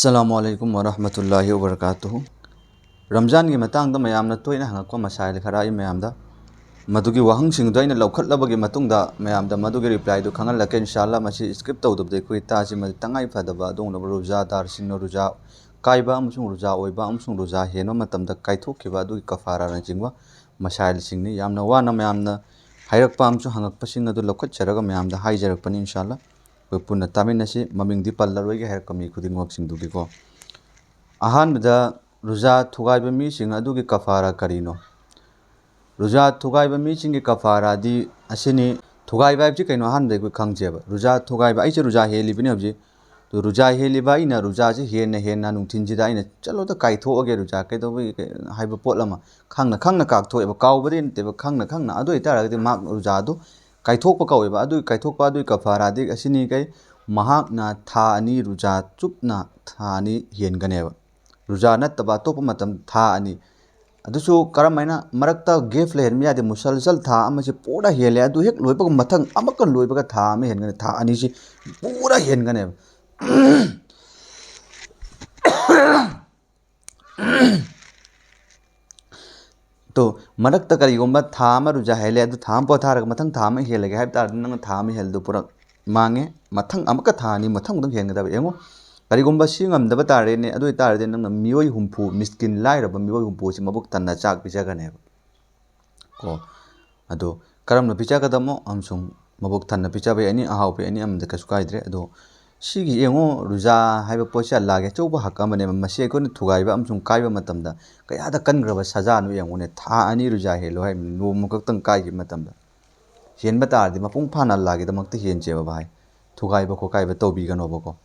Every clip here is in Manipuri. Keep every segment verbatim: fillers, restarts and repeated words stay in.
ꯑꯁꯂꯥꯃꯨ ꯑꯂꯥꯏꯀꯨꯝ ꯋꯔꯍꯃꯇꯨꯜꯂꯥꯍꯤ ꯋꯕꯔꯀꯥꯇꯨꯍꯨ꯫ ꯔꯝꯖꯥꯟꯒꯤ ꯃꯇꯥꯡꯗ ꯃꯌꯥꯝꯅ ꯇꯣꯏꯅ ꯍꯪꯉꯛꯄ ꯃꯁꯥꯏꯜ ꯈꯔ ꯑꯩ ꯃꯌꯥꯝꯗ, ꯃꯗꯨꯒꯤ ꯋꯥꯍꯪꯁꯤꯡꯗꯨ ꯑꯩꯅ ꯂꯧꯈꯠꯂꯕꯒꯤ ꯃꯇꯨꯡꯗ ꯃꯌꯥꯝꯗ ꯃꯗꯨꯒꯤ ꯔꯤꯄ꯭ꯂꯥꯏꯗꯨ ꯈꯪꯍꯜꯂꯛꯀꯦ꯫ ꯏꯟꯁꯥ ꯑꯜꯂꯥ, ꯃꯁꯤ ꯁ꯭ꯀꯤꯞ ꯇꯧꯗꯕꯗ ꯑꯩꯈꯣꯏ ꯇꯥꯁꯤ꯫ ꯃꯗꯨ ꯇꯉꯥꯏ ꯐꯗꯕ ꯑꯗꯨꯒꯨꯝꯂꯕ ꯔꯨꯖꯥꯗꯥꯔꯁꯤꯡꯅ ꯔꯨꯖꯥ ꯀꯥꯏꯕ ꯑꯃꯁꯨꯡ ꯔꯨꯖꯥ ꯑꯣꯏꯕ ꯑꯃꯁꯨꯡ ꯔꯨꯖꯥ ꯍꯦꯟꯕ ꯃꯇꯝꯗ ꯀꯥꯏꯊꯣꯛꯈꯤꯕ ꯑꯗꯨꯒꯤ ꯀꯐꯥꯔꯥꯅꯆꯤꯡꯕ ꯃꯁꯥꯏꯜꯁꯤꯡꯅꯤ꯫ ꯌꯥꯝꯅ ꯋꯥꯅ ꯃꯌꯥꯝꯅ ꯍꯥꯏꯔꯛꯄ ꯑꯃꯁꯨꯡ ꯍꯪꯉꯛꯄꯁꯤꯡ ꯑꯗꯨ ꯂꯧꯈꯠꯆꯔꯒ ꯃꯌꯥꯝꯗ ꯍꯥꯏꯖꯔꯛꯄꯅꯤ꯫ ꯏꯟꯁꯥ ꯑꯜꯂꯥ, ꯑꯩꯈꯣꯏ ꯄꯨꯟꯅ ꯇꯥꯃꯤꯟꯅꯁꯤ꯫ ꯃꯃꯤꯡꯗꯤ ꯄꯜꯂꯔꯣꯏꯒꯦ ꯍꯥꯏꯔꯛꯄ ꯃꯤ ꯈꯨꯗꯤꯡꯃꯛꯁꯤꯡꯗꯨꯒꯤꯀꯣ꯫ ꯑꯍꯥꯟꯕꯗ, ꯔꯨꯖꯥ ꯊꯨꯒꯥꯏꯕ ꯃꯤꯁꯤꯡ ꯑꯗꯨꯒꯤ ꯀꯐꯥꯔꯥ ꯀꯔꯤꯅꯣ? ꯔꯨꯖꯥ ꯊꯨꯒꯥꯏꯕ ꯃꯤꯁꯤꯡꯒꯤ ꯀꯐꯥꯔꯥꯗꯤ ꯑꯁꯤꯅꯤ꯫ ꯊꯨꯒꯥꯏꯕ ꯍꯥꯏꯕꯁꯤ ꯀꯩꯅꯣ? ꯑꯍꯥꯟꯕꯗ ꯑꯩꯈꯣꯏ ꯈꯪꯖꯦꯕ꯫ ꯔꯨꯖꯥ ꯊꯨꯒꯥꯏꯕ, ꯑꯩꯁꯦ ꯔꯨꯖꯥ ꯍꯦꯜꯂꯤꯕꯅꯤ ꯍꯧꯖꯤꯛ꯫ ꯑꯗꯨ ꯔꯨꯖꯥ ꯍꯦꯜꯂꯤꯕ ꯑꯩꯅ ꯔꯨꯖꯥꯁꯦ ꯍꯦꯟꯅ ꯍꯦꯟꯅ ꯅꯨꯡꯊꯤꯟꯁꯤꯗ ꯑꯩꯅ "ꯆꯠꯂꯣꯗ, ꯀꯥꯏꯊꯣꯛꯑꯒꯦ ꯔꯨꯖꯥ, ꯀꯩꯗꯧꯕꯒꯤ?" ꯍꯥꯏꯕ ꯄꯣꯠ ꯑꯃ ꯈꯪꯅ ꯈꯪꯅ ꯀꯥꯏꯊꯣꯛꯑꯦꯕ, ꯀꯥꯎꯕꯗꯤ ꯅꯠꯇꯦꯕ, ꯈꯪꯅ ꯈꯪꯅ꯫ ꯑꯗꯨ ꯑꯣꯏꯇꯥꯔꯒꯗꯤ ꯃꯍꯥꯛ ꯔꯨꯖꯥꯗꯨ ꯀꯥꯏꯊꯣꯛꯄ ꯀꯧꯋꯦꯕ꯫ ꯑꯗꯨ ꯀꯥꯏꯊꯣꯛꯄ, ꯑꯗꯨꯒꯤ ꯀꯐꯥꯔꯥꯗꯤ ꯑꯁꯤꯅꯤ꯫ ꯀꯩ? ꯃꯍꯥꯛꯅ ꯊꯥ ꯑꯅꯤ ꯔꯨꯖꯥ ꯆꯨꯞꯅ ꯊꯥ ꯑꯅꯤ ꯍꯦꯟꯒꯅꯦꯕ꯫ ꯔꯨꯖꯥ ꯅꯠꯇꯕ ꯑꯇꯣꯞꯄ ꯃꯇꯝ ꯊꯥ ꯑꯅꯤ꯫ ꯑꯗꯨꯁꯨ ꯀꯔꯝ ꯍꯥꯏꯅ? ꯃꯔꯛꯇ ꯒꯦꯞ ꯂꯩꯍꯟꯕ ꯌꯥꯗꯦ꯫ ꯃꯨꯁꯜꯁꯜ ꯊꯥ ꯑꯃꯁꯦ ꯄꯨꯔꯥ ꯍꯦꯜꯂꯦ, ꯑꯗꯨ ꯍꯦꯛ ꯂꯣꯏꯕꯒ ꯃꯊꯪ ꯑꯃꯨꯛꯀ ꯂꯣꯏꯕꯒ ꯊꯥ ꯑꯃ ꯍꯦꯟꯒꯅꯤ, ꯊꯥ ꯑꯅꯤꯁꯤ ꯄꯨꯔꯥ ꯍꯦꯟꯒꯅꯦꯕ꯫ ꯇꯣ, ꯃꯔꯛꯇ ꯀꯔꯤꯒꯨꯝꯕ ꯊꯥ ꯑꯃ ꯔꯨꯖꯥ ꯍꯦꯜꯂꯦ, ꯑꯗꯨ ꯊꯥ ꯑꯃ ꯄꯣꯊꯥꯔꯒ ꯃꯊꯪ ꯊꯥ ꯑꯃ ꯍꯦꯜꯂꯒꯦ ꯍꯥꯏꯕ ꯇꯥꯔꯗꯤ, ꯅꯪꯅ ꯊꯥ ꯑꯃ ꯍꯦꯜꯂꯗꯨ ꯄꯨꯔꯥ ꯃꯥꯡꯉꯦ꯫ ꯃꯊꯪ ꯑꯃꯨꯛꯀ ꯊꯥ ꯑꯅꯤ, ꯃꯊꯪ ꯃꯊꯪ ꯍꯦꯟꯒꯗꯕ꯫ ꯌꯦꯡꯉꯨ, ꯀꯔꯤꯒꯨꯝꯕ ꯁꯤ ꯉꯝꯗꯕ ꯇꯥꯔꯦꯅꯦ, ꯑꯗꯨ ꯑꯣꯏꯇꯥꯔꯗꯤ ꯅꯪꯅ ꯃꯤꯑꯣꯏ ꯍꯨꯝꯐꯨ, ꯃꯤꯁꯀꯤꯟ ꯂꯥꯏꯔꯕ ꯃꯤꯑꯣꯏ ꯍꯨꯝꯐꯨꯁꯤ ꯃꯕꯨꯛ ꯊꯟꯅ ꯆꯥꯛ ꯄꯤꯖꯒꯅꯦꯕ꯫ ꯀꯣ, ꯑꯗꯣ ꯀꯔꯝꯅ ꯄꯤꯖꯒꯗꯕꯅꯣ ꯑꯃꯁꯨꯡ ꯃꯕꯨꯛ ꯊꯟꯅ ꯄꯤꯖꯕ ꯌꯥꯅꯤ, ꯑꯍꯥꯎꯕ ꯌꯥꯅꯤ, ꯑꯃꯗ ꯀꯩꯁꯨ ꯀꯥꯏꯗ꯭ꯔꯦ꯫ ꯑꯗꯣ ꯁꯤꯒꯤ ꯌꯦꯡꯉꯣ, ꯔꯨꯖꯥ ꯍꯥꯏꯕ ꯄꯣꯠꯁꯦ ꯑꯜꯂꯥꯍꯒꯤ ꯑꯆꯧꯕ ꯍꯛ ꯑꯃꯅꯦꯕ꯫ ꯃꯁꯤ ꯑꯩꯈꯣꯏꯅ ꯊꯨꯒꯥꯏꯕ ꯑꯃꯁꯨꯡ ꯀꯥꯏꯕ ꯃꯇꯝꯗ ꯀꯌꯥꯗ ꯀꯟꯈ꯭ꯔꯕ ꯁꯖꯥꯅꯣ ꯌꯦꯡꯉꯨꯅꯦ꯫ ꯊꯥ ꯑꯅꯤ ꯔꯨꯖꯥ ꯍꯦꯜꯂꯣ ꯍꯥꯏ, ꯅꯣꯡꯃ ꯈꯛꯇꯪ ꯀꯥꯏꯈꯤꯕ ꯃꯇꯝꯗ꯫ ꯍꯦꯟꯕ ꯇꯥꯔꯗꯤ ꯃꯄꯨꯡ ꯐꯥꯅ ꯑꯜꯂꯥꯍꯒꯤꯗꯃꯛꯇ ꯍꯦꯟꯁꯦꯕ ꯚꯥꯏ꯫ ꯊꯨꯒꯥꯏꯕ ꯈꯣꯠꯀꯥꯏꯕ ꯇꯧꯕꯤꯒꯅꯣꯕꯀꯣ꯫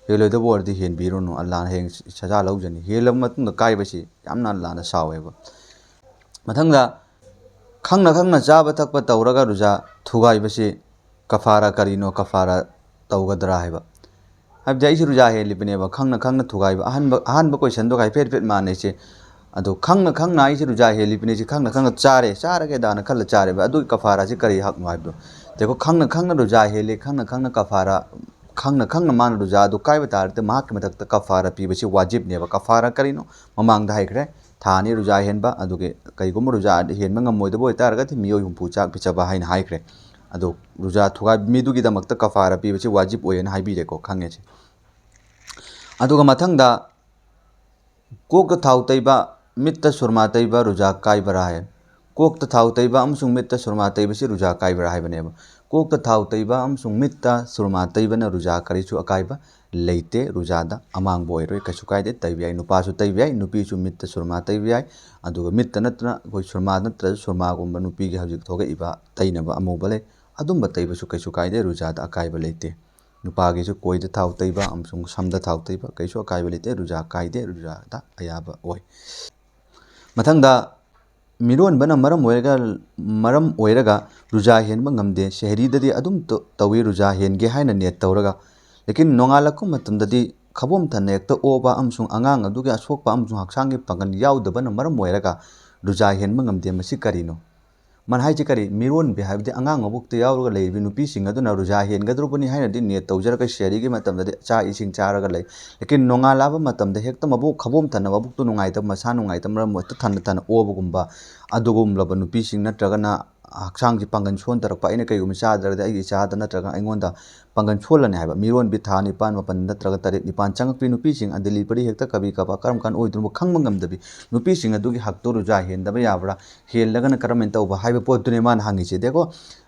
ꯍꯦꯜꯂꯣꯏꯗꯕ ꯑꯣꯏꯔꯗꯤ ꯍꯦꯟꯕꯤꯔꯨꯅꯨ, ꯑꯜꯂꯥꯍꯅ ꯍꯌꯦꯡ ꯁꯖꯥ ꯂꯧꯖꯅꯤ꯫ ꯍꯦꯜꯂꯕ ꯃꯇꯨꯡꯗ ꯀꯥꯏꯕꯁꯤ ꯌꯥꯝꯅ ꯑꯜꯂꯥꯍꯅ ꯁꯥꯎꯋꯦꯕ꯫ ꯃꯊꯪꯗ, ꯈꯪꯅ ꯈꯪꯅ ꯆꯥꯕ ꯊꯛꯄ ꯇꯧꯔꯒ ꯔꯨꯖꯥ ꯊꯨꯒꯥꯏꯕꯁꯤ ꯀꯐꯥꯔꯥ ꯀꯔꯤꯅꯣ, ꯀꯐꯥꯔꯥ ꯇꯧꯒꯗ꯭ꯔꯥ ꯍꯥꯏꯕ꯫ ꯍꯥꯏꯕꯗꯤ ꯑꯩꯁꯨ ꯔꯨꯖꯥ ꯍꯦꯜꯂꯤꯕꯅꯦꯕ, ꯈꯪꯅ ꯈꯪꯅ ꯊꯨꯒꯥꯏꯕ꯫ ꯑꯍꯥꯟꯕ, ꯑꯍꯥꯟꯕ ꯀꯣꯏꯁꯟꯗꯨꯒ ꯍꯥꯏꯐꯦꯠ ꯍꯥꯏꯐꯦꯠ ꯃꯥꯟꯅꯩꯁꯦ꯫ ꯑꯗꯣ ꯈꯪꯅ ꯈꯪꯅ ꯑꯩꯁꯦ ꯔꯨꯖꯥ ꯍꯦꯜꯂꯤꯕꯅꯦ, ꯁꯤ ꯈꯪꯅ ꯈꯪꯅ ꯆꯥꯔꯦ, ꯆꯥꯔꯒꯦꯗꯥꯅ ꯈꯜꯂ ꯆꯥꯔꯦꯕ꯫ ꯑꯗꯨꯒꯤ ꯀꯐꯥꯔꯥꯁꯤ ꯀꯔꯤ ꯍꯛꯅꯣ ꯍꯥꯏꯕꯗꯣ꯫ ꯌꯦꯡꯉꯣ, ꯈꯪꯅ ꯈꯪꯅ ꯔꯨꯖꯥ ꯍꯦꯜꯂꯤ, ꯈꯪꯅ ꯈꯪꯅ ꯀꯐꯥꯔꯥ ꯈꯪꯅ ꯈꯪꯅ ꯃꯥꯅ ꯔꯨꯖꯥ ꯑꯗꯨ ꯀꯥꯏꯕ ꯇꯥꯔꯗꯤ ꯃꯍꯥꯛꯀꯤ ꯃꯊꯛꯇ ꯀꯐꯥꯔꯥ ꯄꯤꯕꯁꯤ ꯋꯥꯖꯤꯕꯅꯦꯕ꯫ ꯀꯐꯥꯔꯥ ꯀꯔꯤꯅꯣ? ꯃꯃꯥꯡꯗ ꯍꯥꯏꯈ꯭ꯔꯦ, ꯊꯥ ꯑꯅꯤ ꯔꯨꯖꯥ ꯍꯦꯟꯕ꯫ ꯑꯗꯨꯒꯤ ꯀꯩꯒꯨꯝꯕ ꯔꯨꯖꯥ ꯍꯦꯟꯕ ꯉꯝꯃꯣꯏꯗꯕ ꯑꯣꯏꯇꯥꯔꯒꯗꯤ ꯃꯤꯑꯣꯏ ꯍꯨꯝꯐꯨ ꯆꯥꯛ ꯄꯤꯖꯕ ꯍꯥꯏꯅ ꯍꯥꯏꯈ꯭ꯔꯦ꯫ ꯑꯗꯣ ꯔꯨꯖꯥ ꯊꯨꯒꯥꯏ ꯃꯤꯗꯨꯒꯤꯗꯃꯛꯇ ꯀꯐꯥꯔꯥ ꯄꯤꯕꯁꯤ ꯋꯥꯖꯤꯕ ꯑꯣꯏꯌꯦꯅ ꯍꯥꯏꯕꯤꯔꯦꯀꯣ, ꯈꯪꯉꯦ ꯁꯤ꯫ ꯑꯗꯨꯒ ꯃꯊꯪꯗ ꯀꯣꯛꯇ ꯊꯥꯎ ꯇꯩꯕ, ꯃꯤꯠꯇ ꯁꯨꯔꯃꯥ ꯇꯩꯕ ꯔꯨꯖꯥ ꯀꯥꯏꯕꯔꯥ ꯍꯥꯏ꯫ ꯀꯣꯛꯇ ꯊꯥꯎ ꯇꯩꯕ ꯑꯃꯁꯨꯡ ꯃꯤꯠꯇ ꯁꯨꯔꯃꯥ ꯇꯩꯕꯁꯤ ꯔꯨꯖꯥ ꯀꯥꯏꯕꯔꯥ ꯍꯥꯏꯕꯅꯦꯕ꯫ ꯀꯣꯛꯇ ꯊꯥꯎ ꯇꯩꯕ ꯑꯃꯁꯨꯡ ꯃꯤꯠꯇ ꯁꯨꯔꯃꯥ ꯇꯩꯕꯅ ꯔꯨꯖꯥ ꯀꯔꯤꯁꯨ ꯑꯀꯥꯏꯕ ꯂꯩꯇꯦ, ꯔꯨꯖꯥꯗ ꯑꯃꯥꯡꯕ ꯑꯣꯏꯔꯣꯏ, ꯀꯩꯁꯨ ꯀꯥꯏꯗꯦ, ꯇꯩꯕ ꯌꯥꯏ꯫ ꯅꯨꯄꯥꯁꯨ ꯇꯩꯕ ꯌꯥꯏ, ꯅꯨꯄꯤꯁꯨ ꯃꯤꯠꯇ ꯁꯨꯔꯃꯥ ꯇꯩꯕ ꯌꯥꯏ꯫ ꯑꯗꯨꯒ ꯃꯤꯠꯇ ꯅꯠꯇꯅ ꯑꯩꯈꯣꯏ ꯁꯨꯔꯃꯥ ꯅꯠꯇ꯭ꯔꯁꯨ ꯁꯨꯔꯃꯥꯒꯨꯝꯕ ꯅꯨꯄꯤꯒꯤ ꯍꯧꯖꯤꯛ ꯊꯣꯛꯂꯛꯏꯕ ꯇꯩꯅꯕ ꯑꯃꯨꯕ ꯂꯩ, ꯑꯗꯨꯝꯕ ꯇꯩꯕꯁꯨ ꯀꯩꯁꯨ ꯀꯥꯏꯗꯦ, ꯔꯨꯖꯥꯗ ꯑꯀꯥꯏꯕ ꯂꯩꯇꯦ꯫ ꯅꯨꯄꯥꯒꯤꯁꯨ ꯀꯣꯏꯗ ꯊꯥꯎ ꯇꯩꯕ ꯑꯃꯁꯨꯡ ꯁꯝꯗ ꯊꯥꯎ ꯇꯩꯕ ꯀꯩꯁꯨ ꯑꯀꯥꯏꯕ ꯂꯩꯇꯦ, ꯔꯨꯖꯥ ꯀꯥꯏꯗꯦ, ꯔꯨꯖꯥꯗ ꯑꯌꯥꯕ ꯑꯣꯏ꯫ ꯃꯊꯪꯗ, ꯃꯤꯔꯣꯟꯕꯅ ꯃꯔꯝ ꯑꯣꯏꯔꯒ, ꯃꯔꯝ ꯑꯣꯏꯔꯒ ꯔꯨꯖꯥ ꯍꯦꯟꯕ ꯉꯝꯗꯦ, ꯁꯦꯍꯔꯤꯗꯗꯤ ꯑꯗꯨꯝ ꯇ-, ꯇꯧꯏ, ꯔꯨꯖꯥ ꯍꯦꯟꯒꯦ ꯍꯥꯏꯅ ꯅꯤꯌꯠ ꯇꯧꯔꯒ, ꯂꯦꯀꯤꯟ ꯅꯣꯡꯉꯥꯜꯂꯛꯄ ꯃꯇꯝꯗꯗꯤ ꯈꯕꯣꯝ ꯊꯟꯅ ꯍꯦꯛꯇ ꯑꯣꯕ ꯑꯃꯁꯨꯡ ꯑꯉꯥꯡ ꯑꯗꯨꯒꯤ ꯑꯁꯣꯛꯄ ꯑꯃꯁꯨꯡ ꯍꯛꯆꯥꯡꯒꯤ ꯄꯥꯡꯒꯜ ꯌꯥꯎꯗꯕꯅ ꯃꯔꯝ ꯑꯣꯏꯔꯒ ꯔꯨꯖꯥ ꯍꯦꯟꯕ ꯉꯝꯗꯦ꯫ ꯃꯁꯤ ꯀꯔꯤꯅꯣ? ꯃꯥꯅ ꯍꯥꯏꯁꯤ ꯀꯔꯤ? ꯃꯤꯔꯣꯟꯕꯤ ꯍꯥꯏꯕꯗꯤ ꯑꯉꯥꯡ ꯃꯕꯨꯛꯇ ꯌꯥꯎꯔꯒ ꯂꯩꯔꯤꯕ ꯅꯨꯄꯤꯁꯤꯡ ꯑꯗꯨꯅ ꯔꯨꯖꯥ ꯍꯦꯟꯒꯗꯧꯔꯕꯅꯤ ꯍꯥꯏꯅꯗꯤ ꯅꯤꯌꯠ ꯇꯧꯖꯔꯒ ꯁꯦꯍꯔꯤꯒꯤ ꯃꯇꯝꯗꯗꯤ ꯆꯥꯛ ꯏꯁꯤꯡ ꯆꯥꯔꯒ ꯂꯩ꯫ ꯂꯦꯀꯤꯟ ꯅꯣꯡꯉꯥꯜꯂꯛꯑꯕ ꯃꯇꯝꯗ ꯍꯦꯛꯇ ꯃꯕꯨꯛ ꯈꯕꯣꯝ ꯊꯟꯅ, ꯃꯕꯨꯛꯇꯨ ꯅꯨꯡꯉꯥꯏꯇꯕ, ꯃꯁꯥ ꯅꯨꯡꯉꯥꯏꯇꯕ ꯃꯔꯝ ꯑꯣꯏꯔꯒ ꯊꯟꯅ ꯊꯟꯅ ꯑꯣꯕꯒꯨꯝꯕ, ꯑꯗꯨꯒꯨꯝꯂꯕ ꯅꯨꯄꯤꯁꯤꯡ ꯅꯠꯇ꯭ꯔꯒꯅ ꯍꯛꯆꯥꯡꯁꯤ ꯄꯥꯡꯒꯜ ꯁꯣꯟꯊꯔꯛꯄ, ꯑꯩꯅ ꯀꯩꯒꯨꯝꯕ ꯆꯥꯗ꯭ꯔꯒꯗꯤ ꯑꯩꯒꯤ ꯏꯆꯥꯗ ꯅꯠꯇ꯭ꯔꯒ ꯑꯩꯉꯣꯟꯗ ꯄꯥꯡꯒꯜ ꯁꯣꯜꯂꯅꯤ ꯍꯥꯏꯕ꯫ ꯃꯤꯔꯣꯟꯕꯤ ꯊꯥ ꯅꯤꯄꯥꯟ, ꯃꯥꯄꯟ ꯅꯠꯇ꯭ꯔꯒ ꯇꯔꯦꯠ, ꯅꯤꯄꯥꯟ ꯆꯪꯉꯛꯄꯤ ꯅꯨꯄꯤꯁꯤꯡ, ꯑ, ꯗꯤꯂꯤꯚꯔꯤ ꯍꯦꯛꯇ ꯀꯕꯤ ꯀꯕꯥ ꯀꯔꯝ ꯀꯥꯟꯗ ꯑꯣꯏꯗꯣꯏꯅꯣ ꯈꯪꯕ ꯉꯝꯗꯕꯤ ꯅꯨꯄꯤꯁꯤꯡ ꯑꯗꯨꯒꯤ ꯍꯛꯇꯣ ꯔꯨꯖꯥ ꯍꯦꯟꯗꯕ ꯌꯥꯕ꯭ꯔꯥ? ꯍꯦꯜꯂꯒꯅ ꯀꯔꯝꯍꯥꯏꯅ ꯇꯧꯕ ꯍꯥꯏꯕ ꯄꯣꯠꯇꯨꯅꯦ ꯃꯥꯅ ꯍꯪꯉꯤꯁꯦ꯫ ꯗꯦꯀꯣ,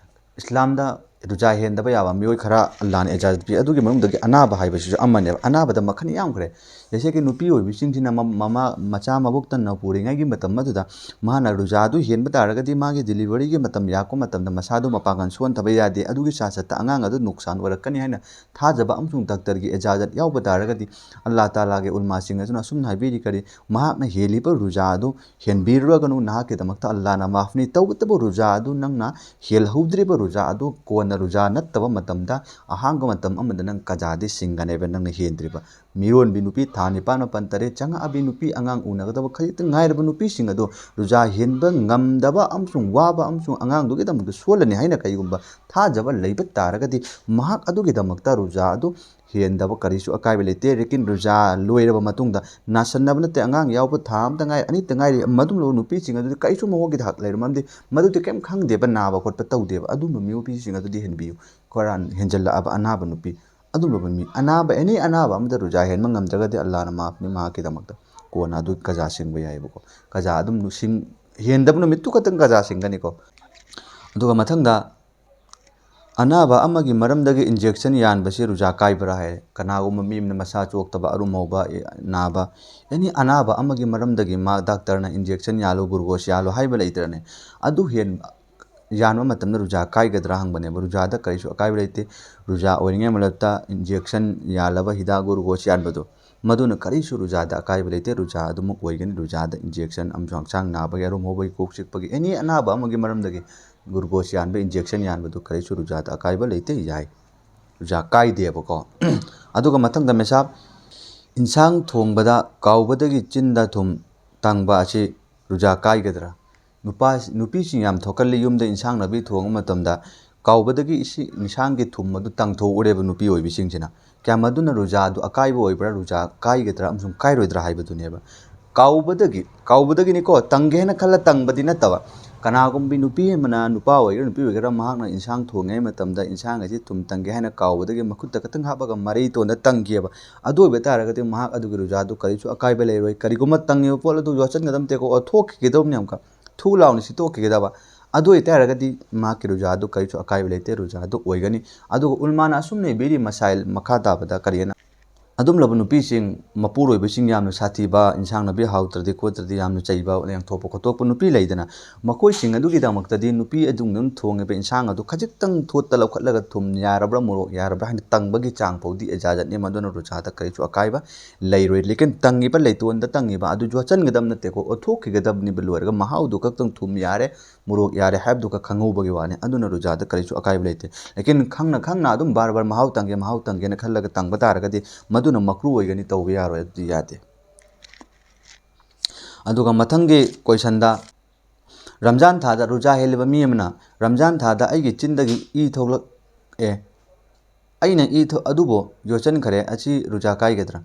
ꯏꯁꯂꯥꯝꯗ ꯔꯨꯖꯥ ꯍꯦꯟꯗꯕ ꯌꯥꯕ ꯃꯤꯑꯣꯏ ꯈꯔ ꯑꯜꯂꯥꯅ ꯏꯖꯥꯖꯠ ꯄꯤ꯫ ꯑꯗꯨꯒꯤ ꯃꯅꯨꯡꯗꯒꯤ ꯑꯅꯥꯕ ꯍꯥꯏꯕꯁꯤꯁꯨ ꯑꯃꯅꯦꯕ꯫ ꯑꯅꯥꯕꯗ ꯃꯈꯜ ꯌꯥꯝꯈ꯭ꯔꯦ꯫ ꯖꯩꯁꯦ ꯀꯤ ꯅꯨꯄꯤ ꯑꯣꯏꯕꯤꯁꯤꯡꯁꯤꯅ ꯃ-, ꯃꯃꯥ, ꯃꯆꯥ ꯃꯕꯨꯛ ꯇꯟꯅ ꯄꯨꯔꯤꯉꯩꯒꯤ ꯃꯇꯝ ꯑꯗꯨꯗ ꯃꯥꯅ ꯔꯨꯖꯥꯗꯨ ꯍꯦꯟꯕ ꯇꯥꯔꯒꯗꯤ ꯃꯥꯒꯤ ꯗꯤꯂꯤꯚꯔꯤꯒꯤ ꯃꯇꯝ ꯌꯥꯔꯛꯄ ꯃꯇꯝꯗ ꯃꯁꯥꯗꯨ ꯃꯄꯥꯡꯒꯜ ꯁꯣꯟꯊꯕ ꯌꯥꯗꯦ꯫ ꯑꯗꯨꯒꯤ ꯁꯥꯁꯠꯇ ꯑꯉꯥꯡ ꯑꯗꯨ ꯅꯨꯡꯁꯥꯟ ꯑꯣꯏꯔꯛꯀꯅꯤ ꯍꯥꯏꯅ ꯊꯥꯖꯕ ꯑꯃꯁꯨꯡ ꯗꯥꯛꯇꯔꯒꯤ ꯏꯖꯥꯖꯠ ꯌꯥꯎꯕ ꯇꯥꯔꯒꯗꯤ, ꯑꯜꯂꯥ ꯇꯥꯂꯥꯒꯤ ꯎꯂꯃꯥꯁꯤꯡ ꯑꯗꯨꯅ ꯑꯁꯨꯝꯅ ꯍꯥꯏꯕꯤꯔꯤ, ꯀꯔꯤ, ꯃꯍꯥꯛꯅ ꯍꯦꯜꯂꯤꯕ ꯔꯨꯖꯥ ꯑꯗꯨ ꯍꯦꯟꯕꯤꯔꯨꯔꯒꯅꯨ, ꯅꯍꯥꯛꯀꯤꯗꯃꯛꯇ ꯑꯜꯂꯥꯅ ꯃꯥꯐꯅꯤ꯫ ꯇꯧꯕꯇꯕꯨ ꯔꯨꯖꯥ ꯑꯗꯨ ꯅꯪꯅ ꯍꯦꯜꯍꯧꯗ꯭ꯔꯤꯕ ꯔꯨꯖꯥ ꯑꯗꯨ ꯀꯣꯟꯅ ꯔꯨꯖꯥ ꯅꯠꯇꯕ ꯃꯇꯝꯗ, ꯑꯍꯥꯡꯕ ꯃꯇꯝ ꯑꯃꯗ ꯅꯪ ꯀꯖꯥꯗꯤ ꯁꯤꯡꯒꯅꯦꯕ, ꯅꯪꯅ ꯍꯦꯟꯗ꯭ꯔꯤꯕ꯫ ꯃꯤꯔꯣꯟꯕꯤ ꯅꯨꯄꯤ ꯊꯥ ꯅꯤꯄꯥꯟ ꯃꯥꯄꯟ ꯇꯔꯦꯠ ꯆꯪꯉꯛꯑꯕꯤ ꯅꯨꯄꯤ, ꯑꯉꯥꯡ ꯎꯅꯒꯗꯕ ꯈꯖꯤꯛꯇ ꯉꯥꯏꯔꯕ ꯅꯨꯄꯤꯁꯤꯡ ꯑꯗꯨ ꯔꯨꯖꯥ ꯍꯦꯟꯕ ꯉꯝꯗꯕ ꯑꯃꯁꯨꯡ ꯋꯥꯕ ꯑꯃꯁꯨꯡ ꯑꯉꯥꯡꯗꯨꯒꯤꯗꯃꯛꯇ ꯁꯣꯜꯂꯅꯤ ꯍꯥꯏꯅ ꯀꯔꯤꯒꯨꯝꯕ ꯊꯥꯖꯕ ꯂꯩꯕ ꯇꯥꯔꯒꯗꯤ, ꯃꯍꯥꯛ ꯑꯗꯨꯒꯤꯗꯃꯛꯇ ꯔꯨꯖꯥ ꯑꯗꯨ ꯍꯦꯟꯗꯕ ꯀꯔꯤꯁꯨ ꯑꯀꯥꯏꯕ ꯂꯩꯇꯦ꯫ ꯂꯦꯀꯤꯟ ꯔꯨꯖꯥ ꯂꯣꯏꯔꯕ ꯃꯇꯨꯡꯗ, ꯅꯥꯁꯟꯅꯕ ꯅꯠꯇꯦ, ꯑꯉꯥꯡ ꯌꯥꯎꯕ ꯊꯥ ꯑꯃꯇ ꯉꯥꯏ, ꯑꯅꯤꯇ ꯉꯥꯏꯔꯤ, ꯃꯗꯨꯝꯂꯕ ꯅꯨꯄꯤꯁꯤꯡ ꯑꯗꯨꯗꯤ ꯀꯔꯤꯁꯨ ꯃꯈꯣꯏꯒꯤ ꯍꯛ ꯂꯩꯔꯝꯃꯝꯗꯦ꯫ ꯃꯗꯨꯗꯤ ꯀꯔꯤꯝ ꯈꯪꯗꯦꯕ, ꯅꯥꯕ ꯈꯣꯠꯄ ꯇꯧꯗꯦꯕ꯫ ꯑꯗꯨꯝꯕ ꯅꯨꯄꯤꯁꯤꯡ ꯑꯗꯨꯗꯤ ꯍꯦꯟꯕꯤꯌꯨ꯫ ꯈꯔ ꯍꯦꯟꯖꯜꯂꯛꯑꯕ ꯑꯅꯥꯕ ꯅꯨꯄꯤ, ꯑꯗꯨꯝꯂꯕ ꯃꯤ, ꯑꯅꯥꯕ, ꯑꯦꯅꯤ ꯑꯅꯥꯕ ꯑꯃꯗ ꯔꯨꯖꯥ ꯍꯦꯟꯕ ꯉꯝꯗ꯭ꯔꯒꯗꯤ ꯑꯜꯂꯥꯅ ꯃꯥꯐꯅꯤ ꯃꯍꯥꯛꯀꯤꯗꯃꯛꯇ꯫ ꯀꯣꯟꯅ ꯑꯗꯨ ꯀꯖꯥ ꯁꯤꯡꯕ ꯌꯥꯏꯑꯕꯀꯣ꯫ ꯀꯖꯥ ꯑꯗꯨꯝ ꯁꯤꯡ-, ꯍꯦꯟꯗꯕ ꯅꯨꯃꯤꯠꯇꯨ ꯈꯛꯇꯪ ꯀꯖꯥ ꯁꯤꯡꯒꯅꯤꯀꯣ꯫ ꯑꯗꯨꯒ ꯃꯊꯪꯗ, ꯑꯅꯥꯕ ꯑꯃꯒꯤ ꯃꯔꯝꯗꯒꯤ injection ꯌꯥꯟꯕꯁꯤ ꯔꯨꯖꯥ ꯀꯥꯏꯕ꯭ꯔꯥ ꯍꯥꯏ꯫ ꯀꯅꯥꯒꯨꯝꯕ ꯃꯤ ꯑꯃꯅ ꯃꯁꯥ ꯆꯣꯛꯇꯕ, ꯑꯔꯨꯝ ꯍꯧꯕ, ꯏ-, ꯅꯥꯕ, ꯑꯦꯅꯤ ꯑꯅꯥꯕ ꯑꯃꯒꯤ ꯃꯔꯝꯗꯒꯤ ꯃꯥ ꯗꯥꯛꯇꯔꯅ injection ꯌꯥꯜꯂꯨ, glucose ꯌꯥꯜꯂꯨ ꯍꯥꯏꯕ ꯂꯩꯇ꯭ꯔꯅꯦ? ꯑꯗꯨ ꯍꯦꯟ-, ꯌꯥꯟꯕ ꯃꯇꯝꯗ ꯔꯨꯖꯥ ꯀꯥꯏꯒꯗ꯭ꯔꯥ ꯍꯪꯕꯅꯦꯕ꯫ ꯔꯨꯖꯥꯗ ꯀꯔꯤꯁꯨ ꯑꯀꯥꯏꯕ ꯂꯩꯇꯦ꯫ ꯔꯨꯖꯥ ꯑꯣꯏꯔꯤꯉꯩ ꯃꯔꯛꯇ injection ꯌꯥꯜꯂꯕ ꯍꯤꯗꯥꯛ glucose ꯌꯥꯟꯕꯗꯣ, ꯃꯗꯨꯅ ꯀꯔꯤꯁꯨ ꯔꯨꯖꯥꯗ ꯑꯀꯥꯏꯕ ꯂꯩꯇꯦ꯫ ꯔꯨꯖꯥ ꯑꯗꯨꯃꯛ ꯑꯣꯏꯒꯅꯤ꯫ ꯔꯨꯖꯥꯗ injection ꯑꯃꯁꯨꯡ ꯍꯛꯆꯥꯡ ꯅꯥꯕꯒꯤ, ꯑꯔꯨꯝ ꯍꯧꯕꯒꯤ, ꯀꯣꯛ ꯆꯤꯛꯄꯒꯤ, ꯑꯦꯅꯤ ꯑꯅꯥꯕ ꯑꯃꯒꯤ ꯃꯔꯝꯗꯒꯤ glucose ꯌꯥꯟꯕ, injection ꯌꯥꯟꯕꯗꯨ ꯀꯔꯤꯁꯨ ꯔꯨꯖꯥꯗ ꯑꯀꯥꯏꯕ ꯂꯩꯇꯦ, ꯌꯥꯏ꯫ ꯔꯨꯖꯥ ꯀꯥꯏꯗꯦꯕꯀꯣ꯫ ꯑꯗꯨꯒ ꯃꯊꯪꯗ ꯃꯦꯁꯥꯞ, ꯏꯟꯁꯥꯡ ꯊꯣꯡꯕꯗ ꯀꯥꯎꯕꯗꯒꯤ ꯆꯤꯟꯗ ꯊꯨꯝ ꯇꯪꯕ ꯑꯁꯤ ꯔꯨꯖꯥ ꯀꯥꯏꯒꯗ꯭ꯔꯥ? ꯅꯨꯄꯥ, ꯅꯨꯄꯤꯁꯤꯡ ꯌꯥꯝ ꯊꯣꯛꯀꯜꯂꯤ꯫ ꯌꯨꯝꯗ ꯏꯟꯁꯥꯡ ꯅꯥꯄꯤ ꯊꯣꯡꯕ ꯃꯇꯝꯗ ꯀꯥꯎꯕꯗꯒꯤ ꯏꯁꯤ-, ꯏꯟꯁꯥꯡꯒꯤ ꯊꯨꯝ ꯑꯗꯨ ꯇꯪꯊꯣꯛꯎꯔꯦꯕ ꯅꯨꯄꯤ ꯑꯣꯏꯕꯤꯁꯤꯡꯁꯤꯅ꯫ ꯀꯌꯥ ꯃꯗꯨꯅ ꯔꯨꯖꯥꯗꯨ ꯑꯀꯥꯏꯕ ꯑꯣꯏꯕ꯭ꯔꯥ, ꯔꯨꯖꯥ ꯀꯥꯏꯒꯗ꯭ꯔꯥ ꯑꯃꯁꯨꯡ ꯀꯥꯏꯔꯣꯏꯗ꯭ꯔꯥ ꯍꯥꯏꯕꯗꯨꯅꯦꯕ꯫ ꯀꯥꯎꯕꯗꯒꯤ, ꯀꯥꯎꯕꯗꯒꯤꯅꯤꯀꯣ, ꯇꯪꯒꯦ ꯍꯥꯏꯅ ꯈꯜꯂ ꯇꯪꯕꯗꯤ ꯅꯠꯇꯕ꯫ ꯀꯅꯥꯒꯨꯝꯕꯤ ꯅꯨꯄꯤ ꯑꯃꯅ, ꯅꯨꯄꯥ ꯑꯣꯏꯒꯦꯔꯥ ꯅꯨꯄꯤ ꯑꯣꯏꯒꯦꯔꯥ, ꯃꯍꯥꯛꯅ ꯏꯟꯁꯥꯡ ꯊꯣꯡꯉꯤꯉꯩ ꯃꯇꯝꯗ ꯏꯟꯁꯥꯡ ꯑꯁꯤ ꯊꯨꯝ ꯇꯪꯒꯦ ꯍꯥꯏꯅ ꯀꯥꯎꯕꯗꯒꯤ ꯃꯈꯨꯠꯇ ꯈꯤꯇꯪ ꯍꯥꯞꯄꯒ ꯃꯔꯩ ꯇꯣꯟꯗ ꯇꯪꯈꯤꯑꯕ꯫ ꯑꯗꯨ ꯑꯣꯏꯕ ꯇꯥꯔꯒꯗꯤ ꯃꯍꯥꯛ ꯑꯗꯨꯒꯤ ꯔꯨꯖꯥꯗꯨ ꯀꯔꯤꯁꯨ ꯑꯀꯥꯏꯕ ꯂꯩꯔꯣꯏ꯫ ꯀꯔꯤꯒꯨꯝꯕ ꯇꯪꯉꯤꯕ ꯄꯣꯠ ꯑꯗꯨ ꯌꯣꯠꯁꯤꯟꯒꯗꯕ ꯅꯠꯇꯦꯀꯣ, ꯑꯣꯠꯊꯣꯛꯈꯤꯒꯗꯕꯅꯤ ꯑꯃꯨꯛꯀ꯫ ꯊꯨ ꯂꯥꯎꯅ ꯁꯤꯠꯇꯣꯛꯈꯤꯒꯗꯕ꯫ ꯑꯗꯨ ꯑꯣꯏꯇꯥꯔꯒꯗꯤ ꯃꯍꯥꯛꯀꯤ ꯔꯨꯖꯥꯗꯨ ꯀꯔꯤꯁꯨ ꯑꯀꯥꯏꯕ ꯂꯩꯇꯦ, ꯔꯨꯖꯥꯗꯨ ꯑꯣꯏꯒꯅꯤ꯫ ꯑꯗꯨꯒ ꯎꯂꯃꯥꯅ ꯑꯁꯨꯝꯅ ꯏꯕꯤꯔꯤ ꯃꯁꯥꯏꯜ ꯃꯈꯥ ꯇꯥꯕꯗ ꯀꯔꯤ ꯍꯥꯏꯅ? ꯑꯗꯨꯝꯂꯕ ꯅꯨꯄꯤꯁꯤꯡ, ꯃꯄꯨꯔꯣꯏꯕꯁꯤꯡ ꯌꯥꯝꯅ ꯁꯥꯊꯤꯕ, ꯏꯟꯁꯥꯡ ꯅꯥꯄꯤ ꯍꯥꯎꯇ꯭ꯔꯗꯤ ꯈꯣꯠꯇ꯭ꯔꯗꯤ ꯌꯥꯝꯅ ꯆꯩꯕ, ꯂꯦꯡꯊꯣꯛꯄ ꯈꯣꯠꯇꯣꯛꯄ ꯅꯨꯄꯤ ꯂꯩꯗꯅ, ꯃꯈꯣꯏꯁꯤꯡ ꯑꯗꯨꯒꯤꯗꯃꯛꯇꯗꯤ ꯅꯨꯄꯤ ꯑꯗꯨꯅ ꯊꯣꯡꯉꯤꯕ ꯏꯟꯁꯥꯡ ꯑꯗꯨ ꯈꯖꯤꯛꯇꯪ ꯊꯣꯠꯇ ꯂꯧꯈꯠꯂꯒ ꯊꯨꯝ ꯌꯥꯔꯕ꯭ꯔꯥ, ꯃꯣꯔꯣꯛ ꯌꯥꯔꯕ꯭ꯔꯥ ꯍꯥꯏꯅ ꯇꯪꯕꯒꯤ ꯆꯥꯡ ꯐꯥꯎꯗꯤ ꯏꯖꯥꯖꯠꯅꯤ, ꯃꯗꯨꯅ ꯔꯨꯖꯥꯗ ꯀꯔꯤꯁꯨ ꯑꯀꯥꯏꯕ ꯂꯩꯔꯣꯏ꯫ ꯂꯦꯀꯤꯟ ꯇꯪꯉꯤꯕ ꯂꯩꯇꯣꯟꯗ ꯇꯪꯉꯤꯕ ꯑꯗꯨ ꯌꯣꯠꯁꯤꯟꯒꯗꯕ ꯅꯠꯇꯦꯀꯣ, ꯑꯣꯠꯊꯣꯛꯈꯤꯒꯗꯕꯅꯤꯕ꯫ ꯂꯣꯏꯔꯒ ꯃꯍꯥꯎꯗꯨ ꯈꯛꯇꯪ ꯊꯨꯝ ꯌꯥꯔꯦ, ꯃꯣꯔꯣꯛ ꯌꯥꯔꯦ ꯍꯥꯏꯕꯗꯨ ꯈꯛ ꯈꯪꯍꯧꯕꯒꯤ ꯋꯥꯅꯤ꯫ ꯑꯗꯨꯅ ꯔꯨꯖꯥꯗ ꯀꯔꯤꯁꯨ ꯑꯀꯥꯏꯕ ꯂꯩꯇꯦ꯫ ꯂꯦꯀꯤꯟ ꯈꯪꯅ ꯈꯪꯅ ꯑꯗꯨꯝ ꯕꯥꯔ ꯕꯥꯔ ꯃꯍꯥꯎ ꯇꯪꯒꯦ, ꯃꯍꯥꯎ ꯇꯪꯒꯦꯅ ꯈꯜꯂꯒ ꯇꯪꯕ ꯇꯥꯔꯒꯗꯤ ꯃꯗꯨ ꯑꯗꯨꯅ ꯃꯀ꯭ꯔꯨ ꯑꯣꯏꯒꯅꯤ, ꯇꯧꯕ ꯌꯥꯔꯣꯏ, ꯑꯗꯨꯗꯤ ꯌꯥꯗꯦ꯫ ꯑꯗꯨꯒ ꯃꯊꯪꯒꯤ ꯀꯣꯏꯁꯟꯗ, ꯔꯝꯖꯥꯟ ꯊꯥꯗ ꯔꯨꯖꯥ ꯍꯦꯜꯂꯤꯕ ꯃꯤ ꯑꯃꯅ ꯔꯝꯖꯥꯟ ꯊꯥꯗ ꯑꯩꯒꯤ ꯆꯤꯟꯗꯒꯤ ꯏ ꯊꯣꯛꯂꯛꯑꯦ, ꯑꯩꯅ ꯏ ꯊꯣ-, ꯑꯗꯨꯕꯨ ꯌꯣꯠꯁꯤꯟꯈ꯭ꯔꯦ, ꯑꯁꯤ ꯔꯨꯖꯥ ꯀꯥꯏꯒꯗ꯭ꯔꯥ?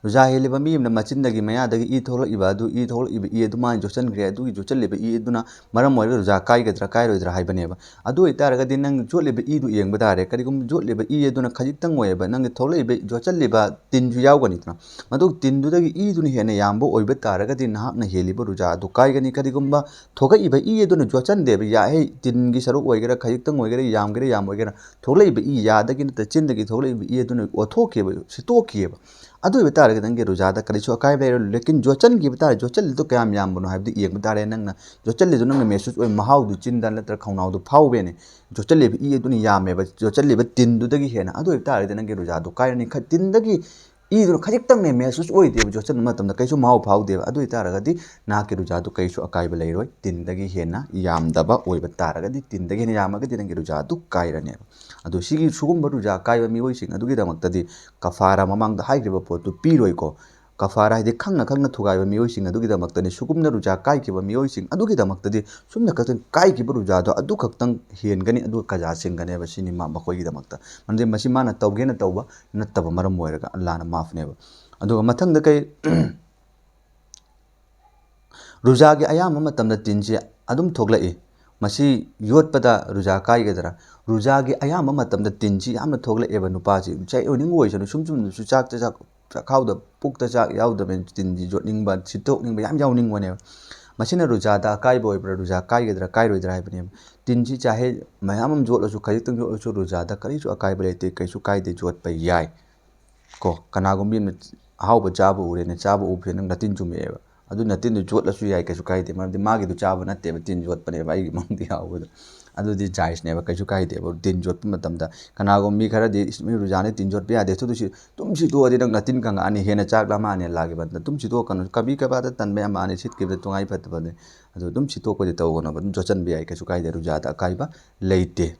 ꯔꯨꯖꯥ ꯍꯦꯜꯂꯤꯕ ꯃꯤ ꯑꯃꯅ ꯃꯆꯤꯟꯗꯒꯤ ꯃꯌꯥꯗꯒꯤ ꯏ ꯊꯣꯛꯂꯛꯏꯕ ꯑꯗꯨ, ꯏ ꯊꯣꯛꯂꯛꯏꯕ ꯏ ꯑꯗꯨ ꯃꯥꯅ ꯌꯣꯠꯁꯤꯟꯈ꯭ꯔꯦ, ꯑꯗꯨꯒꯤ ꯌꯣꯠꯁꯤꯜꯂꯤꯕ ꯏ ꯑꯗꯨꯅ ꯃꯔꯝ ꯑꯣꯏꯔꯒ ꯔꯨꯖꯥ ꯀꯥꯏꯒꯗ꯭ꯔꯥ ꯀꯥꯏꯔꯣꯏꯗ꯭ꯔꯥ ꯍꯥꯏꯕꯅꯦꯕ꯫ ꯑꯗꯨ ꯑꯣꯏꯇꯥꯔꯒꯗꯤ ꯅꯪ ꯌꯣꯠꯂꯤꯕ ꯏꯗꯨ ꯌꯦꯡꯕ ꯇꯥꯔꯦ꯫ ꯀꯔꯤꯒꯨꯝꯕ ꯌꯣꯠꯂꯤꯕ ꯏ ꯑꯗꯨꯅ ꯈꯖꯤꯛꯇꯪ ꯑꯣꯏꯌꯦꯕ, ꯅꯪꯒꯤ ꯊꯣꯛꯂꯛꯏꯕ ꯌꯣꯠꯁꯤꯜꯂꯤꯕ ꯇꯤꯟꯁꯨ ꯌꯥꯎꯒꯅꯤꯗꯅ, ꯃꯗꯨ ꯇꯤꯟꯗꯨꯗꯒꯤ ꯏꯗꯨꯅ ꯍꯦꯟꯅ ꯌꯥꯝꯕ ꯑꯣꯏꯕ ꯇꯥꯔꯒꯗꯤ ꯅꯍꯥꯛꯅ ꯍꯦꯜꯂꯤꯕ ꯔꯨꯖꯥ ꯑꯗꯨ ꯀꯥꯏꯒꯅꯤ꯫ ꯀꯔꯤꯒꯨꯝꯕ ꯊꯣꯛꯂꯛꯏꯕ ꯏ ꯑꯗꯨꯅ ꯌꯣꯠꯁꯤꯟꯗꯦꯕ, ꯌꯥꯍꯩ ꯇꯤꯟꯒꯤ ꯁꯔꯨꯛ ꯑꯣꯏꯒꯦꯔꯥ, ꯈꯖꯤꯛꯇꯪ ꯑꯣꯏꯒꯦꯔꯥ, ꯌꯥꯝꯒꯦꯔꯥ ꯌꯥꯝ ꯑꯣꯏꯒꯦꯔꯥ, ꯊꯣꯛꯂꯛꯏꯕ ꯏ, ꯌꯥꯗꯒꯤ ꯅꯠꯇ꯭ꯔ ꯆꯤꯟꯗꯒꯤ ꯊꯣꯛꯂꯛꯏꯕ ꯏ ꯑꯗꯨꯅ ꯑꯣꯠꯊꯣꯛꯈꯤꯕ, ꯁꯤꯠꯇꯣꯛꯈꯤꯑꯕ꯫ ꯑꯗꯨ ꯑꯣꯏꯕ ꯇꯥꯔꯒꯗꯤ ꯅꯪꯒꯤ ꯔꯨꯖꯥꯗ ꯀꯔꯤꯁꯨ ꯑꯀꯥꯏꯕ ꯂꯩꯔꯣꯏ꯫ ꯂꯦꯀꯤꯟ ꯌꯣꯠꯁꯤꯟꯈꯤꯕ ꯇꯥꯔꯦ, ꯌꯣꯠꯁꯤꯜꯂꯤꯗꯣ ꯀꯌꯥꯝ ꯌꯥꯝꯕꯅꯣ ꯍꯥꯏꯕꯗꯨ ꯌꯦꯡꯕ ꯇꯥꯔꯦ꯫ ꯅꯪꯅ ꯌꯣꯠꯁꯤꯜꯂꯤꯗꯣ ꯅꯪꯅ ꯃꯦꯁꯨꯁ ꯑꯣꯏ, ꯃꯍꯥꯎꯗꯨ ꯆꯤꯟꯗ ꯅꯠꯇ꯭ꯔ ꯈꯧꯅꯥꯎꯗ ꯐꯥꯎꯕꯦꯅꯦ꯫ ꯌꯣꯠꯁꯤꯜꯂꯤꯕ ꯏ ꯑꯗꯨꯅ ꯌꯥꯝꯃꯦꯕ, ꯌꯣꯠꯁꯤꯜꯂꯤꯕ ꯇꯤꯟꯗꯨꯗꯒꯤ ꯍꯦꯟꯅ꯫ ꯑꯗꯨ ꯑꯣꯏꯕ ꯇꯥꯔꯒꯗꯤ ꯅꯪꯒꯤ ꯔꯨꯖꯥꯗꯨ ꯀꯥꯏꯔꯅꯤ꯫ ꯈ-, ꯇꯤꯟꯗꯒꯤ ꯏꯗꯨꯅ ꯈꯖꯤꯛꯇꯪꯅꯦ ꯃꯦꯁꯨꯁ ꯑꯣꯏꯗꯦꯕ, ꯌꯣꯠꯁꯤꯟꯕ ꯃꯇꯝꯗ ꯀꯩꯁꯨ ꯃꯍꯥꯎ ꯐꯥꯎꯗꯦꯕ꯫ ꯑꯗꯨ ꯑꯣꯏꯇꯥꯔꯒꯗꯤ ꯅꯍꯥꯛꯀꯤ ꯔꯨꯖꯥꯗꯨ ꯀꯩꯁꯨ ꯑꯀꯥꯏꯕ ꯂꯩꯔꯣꯏ꯫ ꯇꯤꯟꯗꯒꯤ ꯍꯦꯟꯅ ꯌꯥꯝꯗꯕ ꯑꯣꯏꯕ ꯇꯥꯔꯒꯗꯤ, ꯇꯤꯟꯗꯒꯤ ꯍꯦꯟꯅ ꯌꯥꯝꯃꯒꯗꯤ ꯅꯪꯒꯤ ꯔꯨꯖꯥꯗꯨ ꯀꯥꯏꯔꯅꯦꯕ꯫ ꯑꯗꯨ ꯁꯤꯒꯤ ꯁꯤꯒꯨꯝꯕ ꯔꯨꯖꯥ ꯀꯥꯏꯕ ꯃꯤꯑꯣꯏꯁꯤꯡ ꯑꯗꯨꯒꯤꯗꯃꯛꯇꯗꯤ ꯀꯐꯥꯔꯥ ꯃꯃꯥꯡꯗ ꯍꯥꯏꯈ꯭ꯔꯤꯕ ꯄꯣꯠꯇꯨ ꯄꯤꯔꯣꯏꯀꯣ꯫ ꯀꯐꯥꯔꯥ ꯍꯥꯏꯗꯤ ꯈꯪꯅ ꯈꯪꯅ ꯊꯨꯒꯥꯏꯕ ꯃꯤꯑꯣꯏꯁꯤꯡ ꯑꯗꯨꯒꯤꯗꯃꯛꯇꯅꯤ꯫ ꯁꯤꯒꯨꯝꯅ ꯔꯨꯖꯥ ꯀꯥꯏꯈꯤꯕ ꯃꯤꯑꯣꯏꯁꯤꯡ ꯑꯗꯨꯒꯤꯗꯃꯛꯇꯗꯤ ꯁꯨꯝꯅ ꯈꯛꯇꯪ ꯀꯥꯏꯈꯤꯕ ꯔꯨꯖꯥꯗꯣ ꯑꯗꯨ ꯈꯛꯇꯪ ꯍꯦꯟꯒꯅꯤ, ꯑꯗꯨꯒ ꯀꯖꯥ ꯁꯤꯡꯒꯅꯦꯕ꯫ ꯁꯤꯅꯤ ꯃꯥ-, ꯃꯈꯣꯏꯒꯤꯗꯃꯛꯇ꯫ ꯃꯔꯝꯗꯤ ꯃꯁꯤ ꯃꯥꯅ ꯇꯧꯒꯦꯅ ꯇꯧꯕ ꯅꯠꯇꯕ ꯃꯔꯝ ꯑꯣꯏꯔꯒ ꯑꯜꯂꯥꯅ ꯃꯥꯐꯅꯦꯕ꯫ ꯑꯗꯨꯒ ꯃꯊꯪꯗ ꯀꯩ, ꯔꯨꯖꯥꯒꯤ ꯑꯌꯥꯝꯕ ꯃꯇꯝꯗ ꯇꯤꯟꯁꯤ ꯑꯗꯨꯝ ꯊꯣꯛꯂꯛꯏ꯫ ꯃꯁꯤ ꯌꯣꯠꯄꯗ ꯔꯨꯖꯥ ꯀꯥꯏꯒꯗ꯭ꯔꯥ? ꯔꯨꯖꯥꯒꯤ ꯑꯌꯥꯝꯕ ꯃꯇꯝꯗ ꯇꯤꯟꯁꯤ ꯌꯥꯝꯅ ꯊꯣꯛꯂꯛꯑꯦꯕ ꯅꯨꯄꯥꯁꯤ꯫ ꯆꯥꯛ ꯑꯣꯏꯅꯤꯡꯕ ꯑꯣꯏꯁꯅꯨ, ꯁꯨꯝ ꯁꯨꯝ ꯁꯨꯝ ꯆꯥꯛꯇ ꯆꯥꯛ, ꯆꯥꯛꯈꯥꯎꯗ, ꯄꯨꯛꯇ ꯆꯥꯛ ꯌꯥꯎꯗꯕꯅꯤꯅ ꯇꯤꯟꯁꯤ ꯌꯣꯠꯅꯤꯡꯕ, ꯁꯤꯠꯇꯣꯛꯅꯤꯡꯕ ꯌꯥꯝ ꯌꯥꯎꯅꯤꯡꯕꯅꯦꯕ꯫ ꯃꯁꯤꯅ ꯔꯨꯖꯥꯗ ꯑꯀꯥꯏꯕ ꯑꯣꯏꯕ꯭ꯔꯥ, ꯔꯨꯖꯥ ꯀꯥꯏꯒꯗ꯭ꯔꯥ ꯀꯥꯏꯔꯣꯏꯗ꯭ꯔꯥ ꯍꯥꯏꯕꯅꯦꯕ꯫ ꯇꯤꯟꯁꯤ ꯆꯥꯍꯦ ꯃꯌꯥꯝ ꯑꯃ ꯌꯣꯠꯂꯁꯨ, ꯈꯖꯤꯛꯇꯪ ꯌꯣꯠꯂꯁꯨ ꯔꯨꯖꯥꯗ ꯀꯔꯤꯁꯨ ꯑꯀꯥꯏꯕ ꯂꯩꯇꯦ, ꯀꯩꯁꯨ ꯀꯥꯏꯗꯦ, ꯌꯣꯠꯄ ꯌꯥꯏ꯫ ꯀꯣ, ꯀꯅꯥꯒꯨꯝꯕꯤ ꯑꯃꯅ ꯑꯍꯥꯎꯕ ꯆꯥꯕ ꯎꯔꯦꯅꯦ, ꯆꯥꯕ ꯎꯕꯁꯦ ꯅꯪ ꯅꯇꯤꯟ ꯆꯨꯝꯃꯛꯑꯦꯕ꯫ ꯑꯗꯨ ꯅꯇꯤꯟꯗꯨ ꯆꯣꯠꯂꯁꯨ ꯌꯥꯏ, ꯀꯩꯁꯨ ꯀꯥꯏꯗꯦ꯫ ꯃꯔꯝꯗꯤ ꯃꯥꯒꯤꯗꯨ ꯆꯥꯕ ꯅꯠꯇꯦꯕ, ꯇꯤꯟ ꯌꯣꯠꯄꯅꯦꯕ ꯑꯩꯒꯤ ꯃꯪꯗ ꯌꯥꯎꯕꯗꯣ꯫ ꯑꯗꯨꯗꯤ ꯖꯥꯏꯁꯅꯦꯕ, ꯀꯩꯁꯨ ꯀꯥꯏꯗꯦꯕ꯫ ꯇꯤꯟ ꯌꯣꯠꯄ ꯃꯇꯝꯗ ꯀꯅꯥꯒꯨꯝꯕꯤ ꯈꯔꯗꯤ, "ꯏꯁ, ꯃꯤ ꯔꯨꯖꯥꯅꯤ ꯇꯤꯟ ꯌꯣꯠꯄ ꯌꯥꯗꯦ, ꯑꯗꯨ ꯁꯤ-, ꯑꯗꯨꯝ ꯁꯤꯠꯇꯣꯛꯑꯗꯤ ꯅꯪ ꯅꯇꯤꯟ ꯀꯪꯉꯛꯑꯅꯤ, ꯍꯦꯟꯅ ꯆꯥꯛ ꯂꯥꯝꯃꯛꯑꯅꯤ" ꯑꯜꯂꯥꯒꯤ ꯕꯟꯗ꯫ ꯑꯗꯨꯝ ꯁꯤꯠꯇꯣꯛꯀꯅꯨ, ꯀꯕꯤ ꯀꯕꯥꯗ ꯇꯟꯕ ꯌꯥꯝ ꯃꯥꯅꯤ, ꯁꯤꯠꯈꯤꯕꯗ ꯇꯨꯡꯉꯥꯏ ꯐꯠꯇꯕꯅꯦ꯫ ꯑꯗꯨ ꯑꯗꯨꯝ ꯁꯤꯠꯇꯣꯛꯄꯗꯤ ꯇꯧꯒꯅꯣꯕ, ꯑꯗꯨꯝ ꯌꯣꯠꯁꯤꯟꯕ ꯌꯥꯏ, ꯀꯩꯁꯨ ꯀꯥꯏꯗꯦ, ꯔꯨꯖꯥꯗ ꯑꯀꯥꯏꯕ ꯂꯩꯇꯦ꯫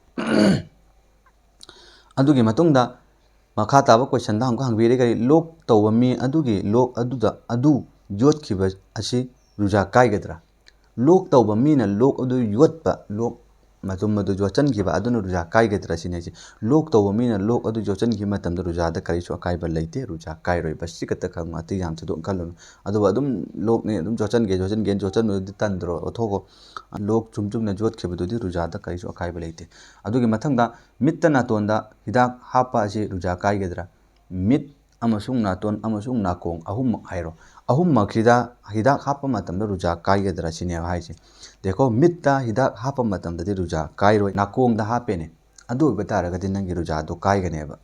ꯑꯗꯨꯒꯤ ꯃꯇꯨꯡꯗ ꯃꯈꯥ ꯇꯥꯕ ꯀꯣꯏꯁꯟꯗ ꯑꯃꯨꯛꯀ ꯍꯪꯕꯤꯔꯦ, ꯀꯔꯤ, ꯂꯣꯛ ꯇꯧꯕ ꯃꯤ ꯑꯗꯨꯒꯤ ꯂꯣꯛ ꯑꯗꯨꯗ ꯑꯗꯨ ꯌꯣꯠꯈꯤꯕ ꯑꯁꯤ ꯔꯨꯖꯥ ꯀꯥꯏꯒꯗ꯭ꯔꯥ? ꯂꯣꯛ ꯇꯧꯕ ꯃꯤꯅ ꯂꯣꯛ ꯑꯗꯨ ꯌꯣꯠꯄ, ꯂꯣꯛ ꯃꯇꯨꯝ ꯑꯗꯨ ꯌꯣꯠꯆꯟꯈꯤꯕ ꯑꯗꯨꯅ ꯔꯨꯖꯥ ꯀꯥꯏꯒꯗ꯭ꯔꯥ ꯁꯤꯅꯤ ꯍꯥꯏꯁꯦ꯫ ꯂꯣꯛ ꯇꯧꯕ ꯃꯤꯅ ꯂꯣꯛ ꯑꯗꯨ ꯌꯣꯠꯆꯟꯈꯤꯕ ꯃꯇꯝꯗ ꯔꯨꯖꯥꯗ ꯀꯔꯤꯁꯨ ꯑꯀꯥꯏꯕ ꯂꯩꯇꯦ, ꯔꯨꯖꯥ ꯀꯥꯏꯔꯣꯏꯕ꯫ ꯁꯤ ꯈꯛꯇ ꯈꯪꯉꯣ, ꯑꯇꯩ ꯌꯥꯝ ꯊꯣꯏꯗꯣꯛꯅ ꯈꯜꯂꯨꯅꯨ꯫ ꯑꯗꯨꯒ ꯑꯗꯨꯝ ꯂꯣꯛꯅꯦ, ꯑꯗꯨꯝ ꯌꯣꯠꯆꯟꯒꯦ, ꯌꯣꯠꯆꯟꯒꯦꯅ ꯌꯣꯠꯆꯟꯕꯗꯨꯗꯤ ꯇꯟꯗ꯭ꯔꯣ? ꯑꯣꯊꯣꯛꯈꯣ꯫ ꯂꯣꯛ ꯆꯨꯝ ꯆꯨꯝꯅ ꯌꯣꯠꯈꯤꯕꯗꯨꯗꯤ ꯔꯨꯖꯥꯗ ꯀꯔꯤꯁꯨ ꯑꯀꯥꯏꯕ ꯂꯩꯇꯦ꯫ ꯑꯗꯨꯒꯤ ꯃꯊꯪꯗ ꯃꯤꯠꯇ ꯅꯥꯇꯣꯟꯗ ꯍꯤꯗꯥꯛ ꯍꯥꯞꯄ ꯑꯁꯤ ꯔꯨꯖꯥ ꯀꯥꯏꯒꯗ꯭ꯔꯥ? ꯃꯤꯠ ꯑꯃꯁꯨꯡ ꯅꯥꯇꯣꯟ ꯑꯃꯁꯨꯡ ꯅꯥꯀꯣꯡ ꯑꯍꯨꯝꯃꯛ ꯍꯥꯏꯔꯣ꯫ ꯑꯍꯨꯝꯃꯛꯁꯤꯗ ꯍꯤꯗꯥꯛ ꯍꯥꯞꯄ ꯃꯇꯝꯗ ꯔꯨꯖꯥ ꯀꯥꯏꯒꯗ꯭ꯔꯥ ꯁꯤꯅꯦꯕ ꯍꯥꯏꯁꯦ꯫ ꯗꯦꯈꯣ, ꯃꯤꯠꯇ ꯍꯤꯗꯥꯛ ꯍꯥꯞꯄ ꯃꯇꯝꯗꯗꯤ ꯔꯨꯖꯥ ꯀꯥꯏꯔꯣꯏ꯫ ꯅꯥꯀꯣꯡꯗ ꯍꯥꯞꯄꯦꯅꯦ, ꯑꯗꯨ ꯑꯣꯏꯕ ꯇꯥꯔꯒꯗꯤ ꯅꯪꯒꯤ ꯔꯨꯖꯥꯗꯣ ꯀꯥꯏꯒꯅꯦꯕ꯫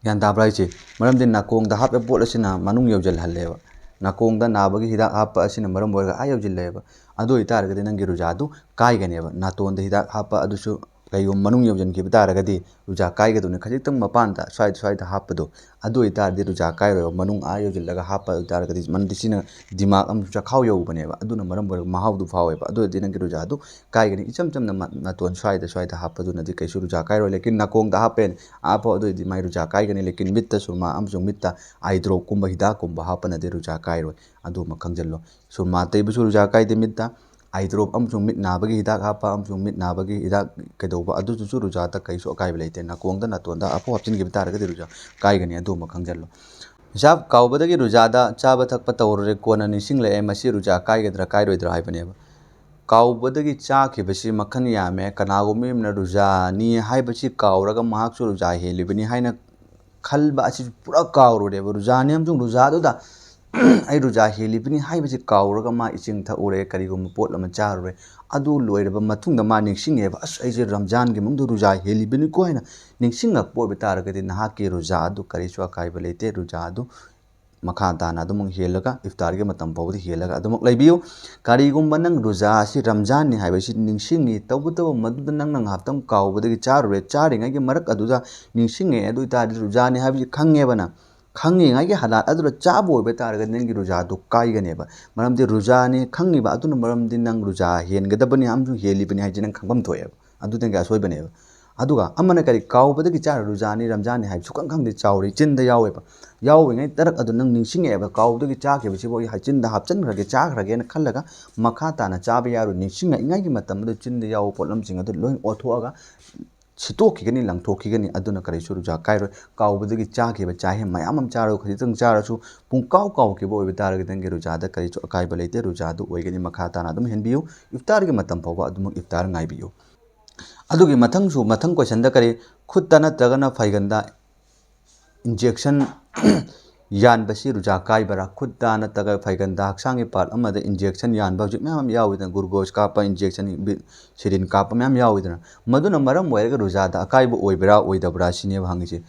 ꯒ꯭ꯌꯥꯟ ꯇꯥꯕ꯭ꯔꯥ ꯍꯥꯏꯁꯦ? ꯃꯔꯝꯗꯤ ꯅꯥꯀꯣꯡꯗ ꯍꯥꯞꯄꯦ ꯄꯣꯠ ꯑꯁꯤꯅ ꯃꯅꯨꯡ ꯌꯧꯁꯤꯜꯍꯜꯂꯦꯕ꯫ ꯅꯥꯀꯣꯡꯗ ꯅꯥꯕꯒꯤ ꯍꯤꯗꯥꯛ ꯍꯥꯞꯄ ꯑꯁꯤꯅ ꯃꯔꯝ ꯑꯣꯏꯔꯒ ꯑꯥ ꯌꯧꯁꯤꯜꯂꯛꯑꯦꯕ꯫ ꯑꯗꯨ ꯑꯣꯏꯇꯥꯔꯒꯗꯤ ꯅꯪꯒꯤ ꯔꯨꯖꯥꯗꯨ ꯀꯥꯏꯒꯅꯦꯕ꯫ ꯅꯥꯇꯣꯟꯗ ꯍꯤꯗꯥꯛ ꯍꯥꯞꯄ ꯑꯗꯨꯁꯨ ꯀꯩꯒꯨꯝꯕ ꯃꯅꯨꯡ ꯌꯧꯁꯤꯟꯈꯤꯕ ꯇꯥꯔꯒꯗꯤ ꯔꯨꯖꯥ ꯀꯥꯏꯒꯗꯧꯅꯤ꯫ ꯈꯖꯤꯛꯇꯪ ꯃꯄꯥꯟꯗ ꯁ꯭ꯋꯥꯏꯗ ꯁ꯭ꯋꯥꯏꯗ ꯍꯥꯞꯄꯗꯣ, ꯑꯗꯨ ꯑꯣꯏꯇꯥꯔꯗꯤ ꯔꯨꯖꯥ ꯀꯥꯏꯔꯣꯏꯕ꯫ ꯃꯅꯨꯡ ꯑꯥ ꯌꯧꯁꯤꯜꯂꯒ ꯍꯥꯞꯄ ꯑꯣꯏꯇꯥꯔꯒꯗꯤ, ꯃꯔꯝꯗꯤ ꯁꯤꯅ ꯗꯤꯃꯥꯛ ꯑꯃꯁꯨꯡ ꯆꯈꯥꯎ ꯌꯧꯕꯅꯦꯕ, ꯑꯗꯨꯅ ꯃꯔꯝ ꯑꯣꯏꯔꯒ ꯃꯍꯥꯎꯗꯨ ꯐꯥꯎꯋꯦꯕ꯫ ꯑꯗꯨ ꯑꯣꯏꯔꯗꯤ ꯅꯪꯒꯤ ꯔꯨꯖꯥꯗꯨ ꯀꯥꯏꯒꯅꯤ꯫ ꯏꯆꯝ ꯆꯝꯅ ꯃ-, ꯅꯥꯇꯣꯟ ꯁ꯭ꯋꯥꯏꯗ ꯁ꯭ꯋꯥꯏꯗ ꯍꯥꯞꯄꯗꯨꯅꯗꯤ ꯀꯩꯁꯨ ꯔꯨꯖꯥ ꯀꯥꯏꯔꯣꯏ꯫ ꯂꯦꯀꯤꯟ ꯅꯥꯀꯣꯡꯗ ꯍꯥꯞꯄꯦꯅ ꯍꯥꯞꯄꯣ, ꯑꯗꯨ ꯑꯣꯏꯔꯗꯤ ꯃꯥꯏ ꯔꯨꯖꯥ ꯀꯥꯏꯒꯅꯤ꯫ ꯂꯦꯀꯤꯟ ꯃꯤꯠꯇ ꯁꯨꯔꯃꯥ ꯑꯃꯁꯨꯡ ꯃꯤꯠꯇ ꯑꯥꯏ ꯗ꯭ꯔꯣꯞꯀꯨꯝꯕ ꯍꯤꯗꯥꯛꯀꯨꯝꯕ ꯍꯥꯞꯄꯅꯗꯤ ꯔꯨꯖꯥ ꯀꯥꯏꯔꯣꯏ꯫ ꯑꯗꯨꯃ ꯈꯪꯖꯤꯜꯂꯣ꯫ ꯁꯨꯔꯃꯥ ꯇꯩꯕꯁꯨ ꯔꯨꯖꯥ ꯀꯥꯏꯗꯦ ꯃꯤꯠꯇ꯫ ꯑꯥꯏ ꯗ꯭ꯔꯣꯞ ꯑꯃꯁꯨꯡ ꯃꯤꯠ ꯅꯥꯕꯒꯤ ꯍꯤꯗꯥꯛ ꯍꯥꯞꯄ ꯑꯃꯁꯨꯡ ꯃꯤꯠ ꯅꯥꯕꯒꯤ ꯍꯤꯗꯥꯛ ꯀꯩꯗꯧꯕ, ꯑꯗꯨꯗꯨꯁꯨ ꯔꯨꯖꯥꯗ ꯀꯩꯁꯨ ꯑꯀꯥꯏꯕ ꯂꯩꯇꯦ꯫ ꯅꯥꯀꯣꯡꯗ ꯅꯥꯇꯣꯟꯗ ꯍꯥꯞꯐꯧ ꯍꯥꯞꯆꯤꯟꯈꯤꯕ ꯇꯥꯔꯒꯗꯤ ꯔꯨꯖꯥ ꯀꯥꯏꯒꯅꯤ, ꯑꯗꯨꯃ ꯈꯪꯖꯤꯜꯂꯣ꯫ ꯍꯤꯁꯥꯕ ꯀꯥꯎꯕꯗꯒꯤ ꯔꯨꯖꯥꯗ ꯆꯥꯕ ꯊꯛꯄ ꯇꯧꯔꯨꯔꯦ, ꯀꯣꯟꯅ ꯅꯤꯡꯁꯤꯡꯂꯛꯑꯦ, ꯃꯁꯤ ꯔꯨꯖꯥ ꯀꯥꯏꯒꯗ꯭ꯔꯥ ꯀꯥꯏꯔꯣꯏꯗ꯭ꯔꯥ ꯍꯥꯏꯕꯅꯦꯕ꯫ ꯀꯥꯎꯕꯗꯒꯤ ꯆꯥꯈꯤꯕꯁꯤ ꯃꯈꯜ ꯌꯥꯝꯃꯦ꯫ ꯀꯅꯥꯒꯨꯝꯕ ꯑꯃꯅ ꯔꯨꯖꯥꯅꯤ ꯍꯥꯏꯕꯁꯤ ꯀꯥꯎꯔꯒ ꯃꯍꯥꯛꯁꯨ ꯔꯨꯖꯥ ꯍꯦꯜꯂꯤꯕꯅꯤ ꯍꯥꯏꯅ ꯈꯟꯕ ꯑꯁꯤꯁꯨ ꯄꯨꯔꯥ ꯀꯥꯎꯔꯨꯔꯦꯕ꯫ ꯔꯨꯖꯥꯅꯤ ꯑꯃꯁꯨꯡ ꯔꯨꯖꯥꯗꯨꯗ ꯑꯩ ꯔꯨꯖꯥ ꯍꯦꯜꯂꯤꯕꯅꯤ ꯍꯥꯏꯕꯁꯤ ꯀꯥꯎꯔꯒ ꯃꯥ ꯏꯁꯤꯡ ꯊꯛꯎꯔꯦ, ꯀꯔꯤꯒꯨꯝꯕ ꯄꯣꯠ ꯑꯃ ꯆꯥꯔꯨꯔꯦ꯫ ꯑꯗꯨ ꯂꯣꯏꯔꯕ ꯃꯇꯨꯡꯗ ꯃꯥ ꯅꯤꯡꯁꯤꯡꯉꯦꯕ, "ꯑꯁ, ꯑꯩꯁꯦ ꯔꯝꯖꯥꯟꯒꯤ ꯃꯅꯨꯡꯗ ꯔꯨꯖꯥ ꯍꯦꯜꯂꯤꯕꯅꯤꯀꯣ" ꯍꯥꯏꯅ ꯅꯤꯡꯁꯤꯡꯂꯛꯄ ꯑꯣꯏꯕ ꯇꯥꯔꯒꯗꯤ ꯅꯍꯥꯛꯀꯤ ꯔꯨꯖꯥ ꯑꯗꯨ ꯀꯔꯤꯁꯨ ꯑꯀꯥꯏꯕ ꯂꯩꯇꯦ꯫ ꯔꯨꯖꯥ ꯑꯗꯨ ꯃꯈꯥ ꯇꯥꯅ ꯑꯗꯨꯃꯛ ꯍꯦꯜꯂꯒ, ꯏꯐꯇꯥꯔꯒꯤ ꯃꯇꯝ ꯐꯥꯎꯕꯗꯤ ꯍꯦꯜꯂꯒ ꯑꯗꯨꯃꯛ ꯂꯩꯕꯤꯌꯨ꯫ ꯀꯔꯤꯒꯨꯝꯕ ꯅꯪ ꯔꯨꯖꯥ ꯑꯁꯤ ꯔꯝꯖꯥꯟꯅꯤ ꯍꯥꯏꯕꯁꯤ ꯅꯤꯡꯁꯤꯡꯉꯤ, ꯇꯧꯕꯇꯕꯨ ꯃꯗꯨꯗ ꯅꯪꯅ ꯉꯥꯏꯍꯥꯛꯇꯪ ꯀꯥꯎꯕꯗꯒꯤ ꯆꯥꯔꯨꯔꯦ, ꯆꯥꯔꯤꯉꯩꯒꯤ ꯃꯔꯛ ꯑꯗꯨꯗ ꯅꯤꯡꯁꯤꯡꯉꯦ, ꯑꯗꯨ ꯑꯣꯏꯇꯥꯔꯗꯤ ꯔꯨꯖꯥꯅꯤ ꯍꯥꯏꯕꯁꯤ ꯈꯪꯉꯦꯕ ꯅꯪ, ꯈꯪꯉꯤꯉꯩꯒꯤ ꯍꯥꯂꯥꯠ ꯑꯗꯨꯗ ꯆꯥꯕ ꯑꯣꯏꯕ ꯇꯥꯔꯒꯗꯤ ꯅꯪꯒꯤ ꯔꯨꯖꯥꯗꯨ ꯀꯥꯏꯒꯅꯦꯕ꯫ ꯃꯔꯝꯗꯤ ꯔꯨꯖꯥꯅꯤ ꯈꯪꯉꯤꯕ ꯑꯗꯨꯅ ꯃꯔꯝꯗꯤ ꯅꯪ ꯔꯨꯖꯥ ꯍꯦꯟꯒꯗꯕꯅꯤ ꯑꯃꯁꯨꯡ ꯍꯦꯜꯂꯤꯕꯅꯤ ꯍꯥꯏꯁꯤ ꯅꯪ ꯈꯪꯐꯝ ꯊꯣꯛꯑꯦꯕ꯫ ꯑꯗꯨꯗꯒꯤ ꯑꯁꯣꯏꯕꯅꯦꯕ꯫ ꯑꯗꯨꯒ ꯑꯃꯅ ꯀꯔꯤ, ꯀꯥꯎꯕꯗꯒꯤ ꯆꯥꯔ ꯔꯨꯖꯥꯅꯤ ꯔꯝꯖꯥꯟꯅꯤ ꯍꯥꯏꯕ ꯁꯨꯛꯈꯪ ꯈꯪꯗꯦ, ꯆꯥꯎꯔꯤ ꯆꯤꯟꯗ ꯌꯥꯎꯋꯦꯕ꯫ ꯌꯥꯎꯔꯤꯉꯩ ꯇꯔꯛ ꯑꯗꯨ ꯅꯪ ꯅꯤꯡꯁꯤꯡꯉꯛꯑꯦꯕ, ꯀꯥꯎꯕꯗꯒꯤ ꯆꯥꯈꯤꯕꯁꯤꯕꯨ ꯑꯩ ꯆꯤꯟꯗ ꯍꯥꯞꯆꯤꯟꯈ꯭ꯔꯒꯦ, ꯆꯥꯈ꯭ꯔꯒꯦꯅ ꯈꯜꯂꯒ ꯃꯈꯥ ꯇꯥꯅ ꯆꯥꯕ ꯌꯥꯔꯣꯏ꯫ ꯅꯤꯡꯁꯤꯡꯉꯛꯏꯉꯩꯒꯤ ꯃꯇꯝ ꯑꯗꯨ ꯆꯤꯟꯗ ꯌꯥꯎꯕ ꯄꯣꯠꯂꯝꯁꯤꯡ ꯑꯗꯨ ꯂꯣꯏ ꯑꯣꯠꯊꯣꯛꯑꯒ ꯁꯤꯠꯇꯣꯛꯈꯤꯒꯅꯤ, ꯂꯪꯊꯣꯛꯈꯤꯒꯅꯤ꯫ ꯑꯗꯨꯅ ꯀꯔꯤꯁꯨ ꯔꯨꯖꯥ ꯀꯥꯏꯔꯣꯏ꯫ ꯀꯥꯎꯕꯗꯒꯤ ꯆꯥꯈꯤꯕ ꯆꯥꯍꯦ ꯃꯌꯥꯝ ꯑꯃ ꯆꯥꯔꯣꯏ, ꯈꯖꯤꯛꯇꯪ ꯆꯥꯔꯁꯨ ꯄꯨꯡꯀꯥꯎ ꯀꯥꯎꯈꯤꯕ ꯑꯣꯏꯕ ꯇꯥꯔꯒꯗꯤ ꯅꯪꯒꯤ ꯔꯨꯖꯥꯗ ꯀꯔꯤꯁꯨ ꯑꯀꯥꯏꯕ ꯂꯩꯇꯦ꯫ ꯔꯨꯖꯥꯗꯨ ꯑꯣꯏꯒꯅꯤ꯫ ꯃꯈꯥ ꯇꯥꯅ ꯑꯗꯨꯝ ꯍꯦꯟꯕꯤꯌꯨ꯫ ꯏꯐꯇꯥꯔꯒꯤ ꯃꯇꯝ ꯐꯥꯎꯕ ꯑꯗꯨꯃꯛ ꯏꯐꯇꯥꯔ ꯉꯥꯏꯕꯤꯌꯨ꯫ ꯑꯗꯨꯒꯤ ꯃꯊꯪꯁꯨ, ꯃꯊꯪ ꯀꯣꯏꯁꯟꯗ ꯀꯔꯤ, ꯈꯨꯠꯇ ꯅꯠꯇ꯭ꯔꯒꯅ ꯐꯩꯒꯟꯗ injection ꯌꯥꯟꯕꯁꯤ ꯔꯨꯖꯥ ꯀꯥꯏꯕꯔꯥ? ꯈꯨꯠꯇ ꯅꯠꯇ꯭ꯔꯒ ꯐꯩꯒꯟꯗ, ꯍꯛꯆꯥꯡꯒꯤ part ꯑꯃꯗ injection ꯌꯥꯟꯕ ꯍꯧꯖꯤꯛ ꯃꯌꯥꯝ ꯑꯃ ꯌꯥꯎꯋꯤꯗꯅ, glucose ꯀꯥꯞꯄ, injection, syringe ꯀꯥꯞꯄ ꯃꯌꯥꯝ ꯌꯥꯎꯋꯤꯗꯅ, ꯃꯗꯨꯅ ꯃꯔꯝ ꯑꯣꯏꯔꯒ ꯔꯨꯖꯥꯗ ꯑꯀꯥꯏꯕ ꯑꯣꯏꯕ꯭ꯔꯥ ꯑꯣꯏꯗꯕ꯭ꯔꯥ ꯁꯤꯅꯦꯕ ꯍꯪꯉꯤꯁꯦ꯫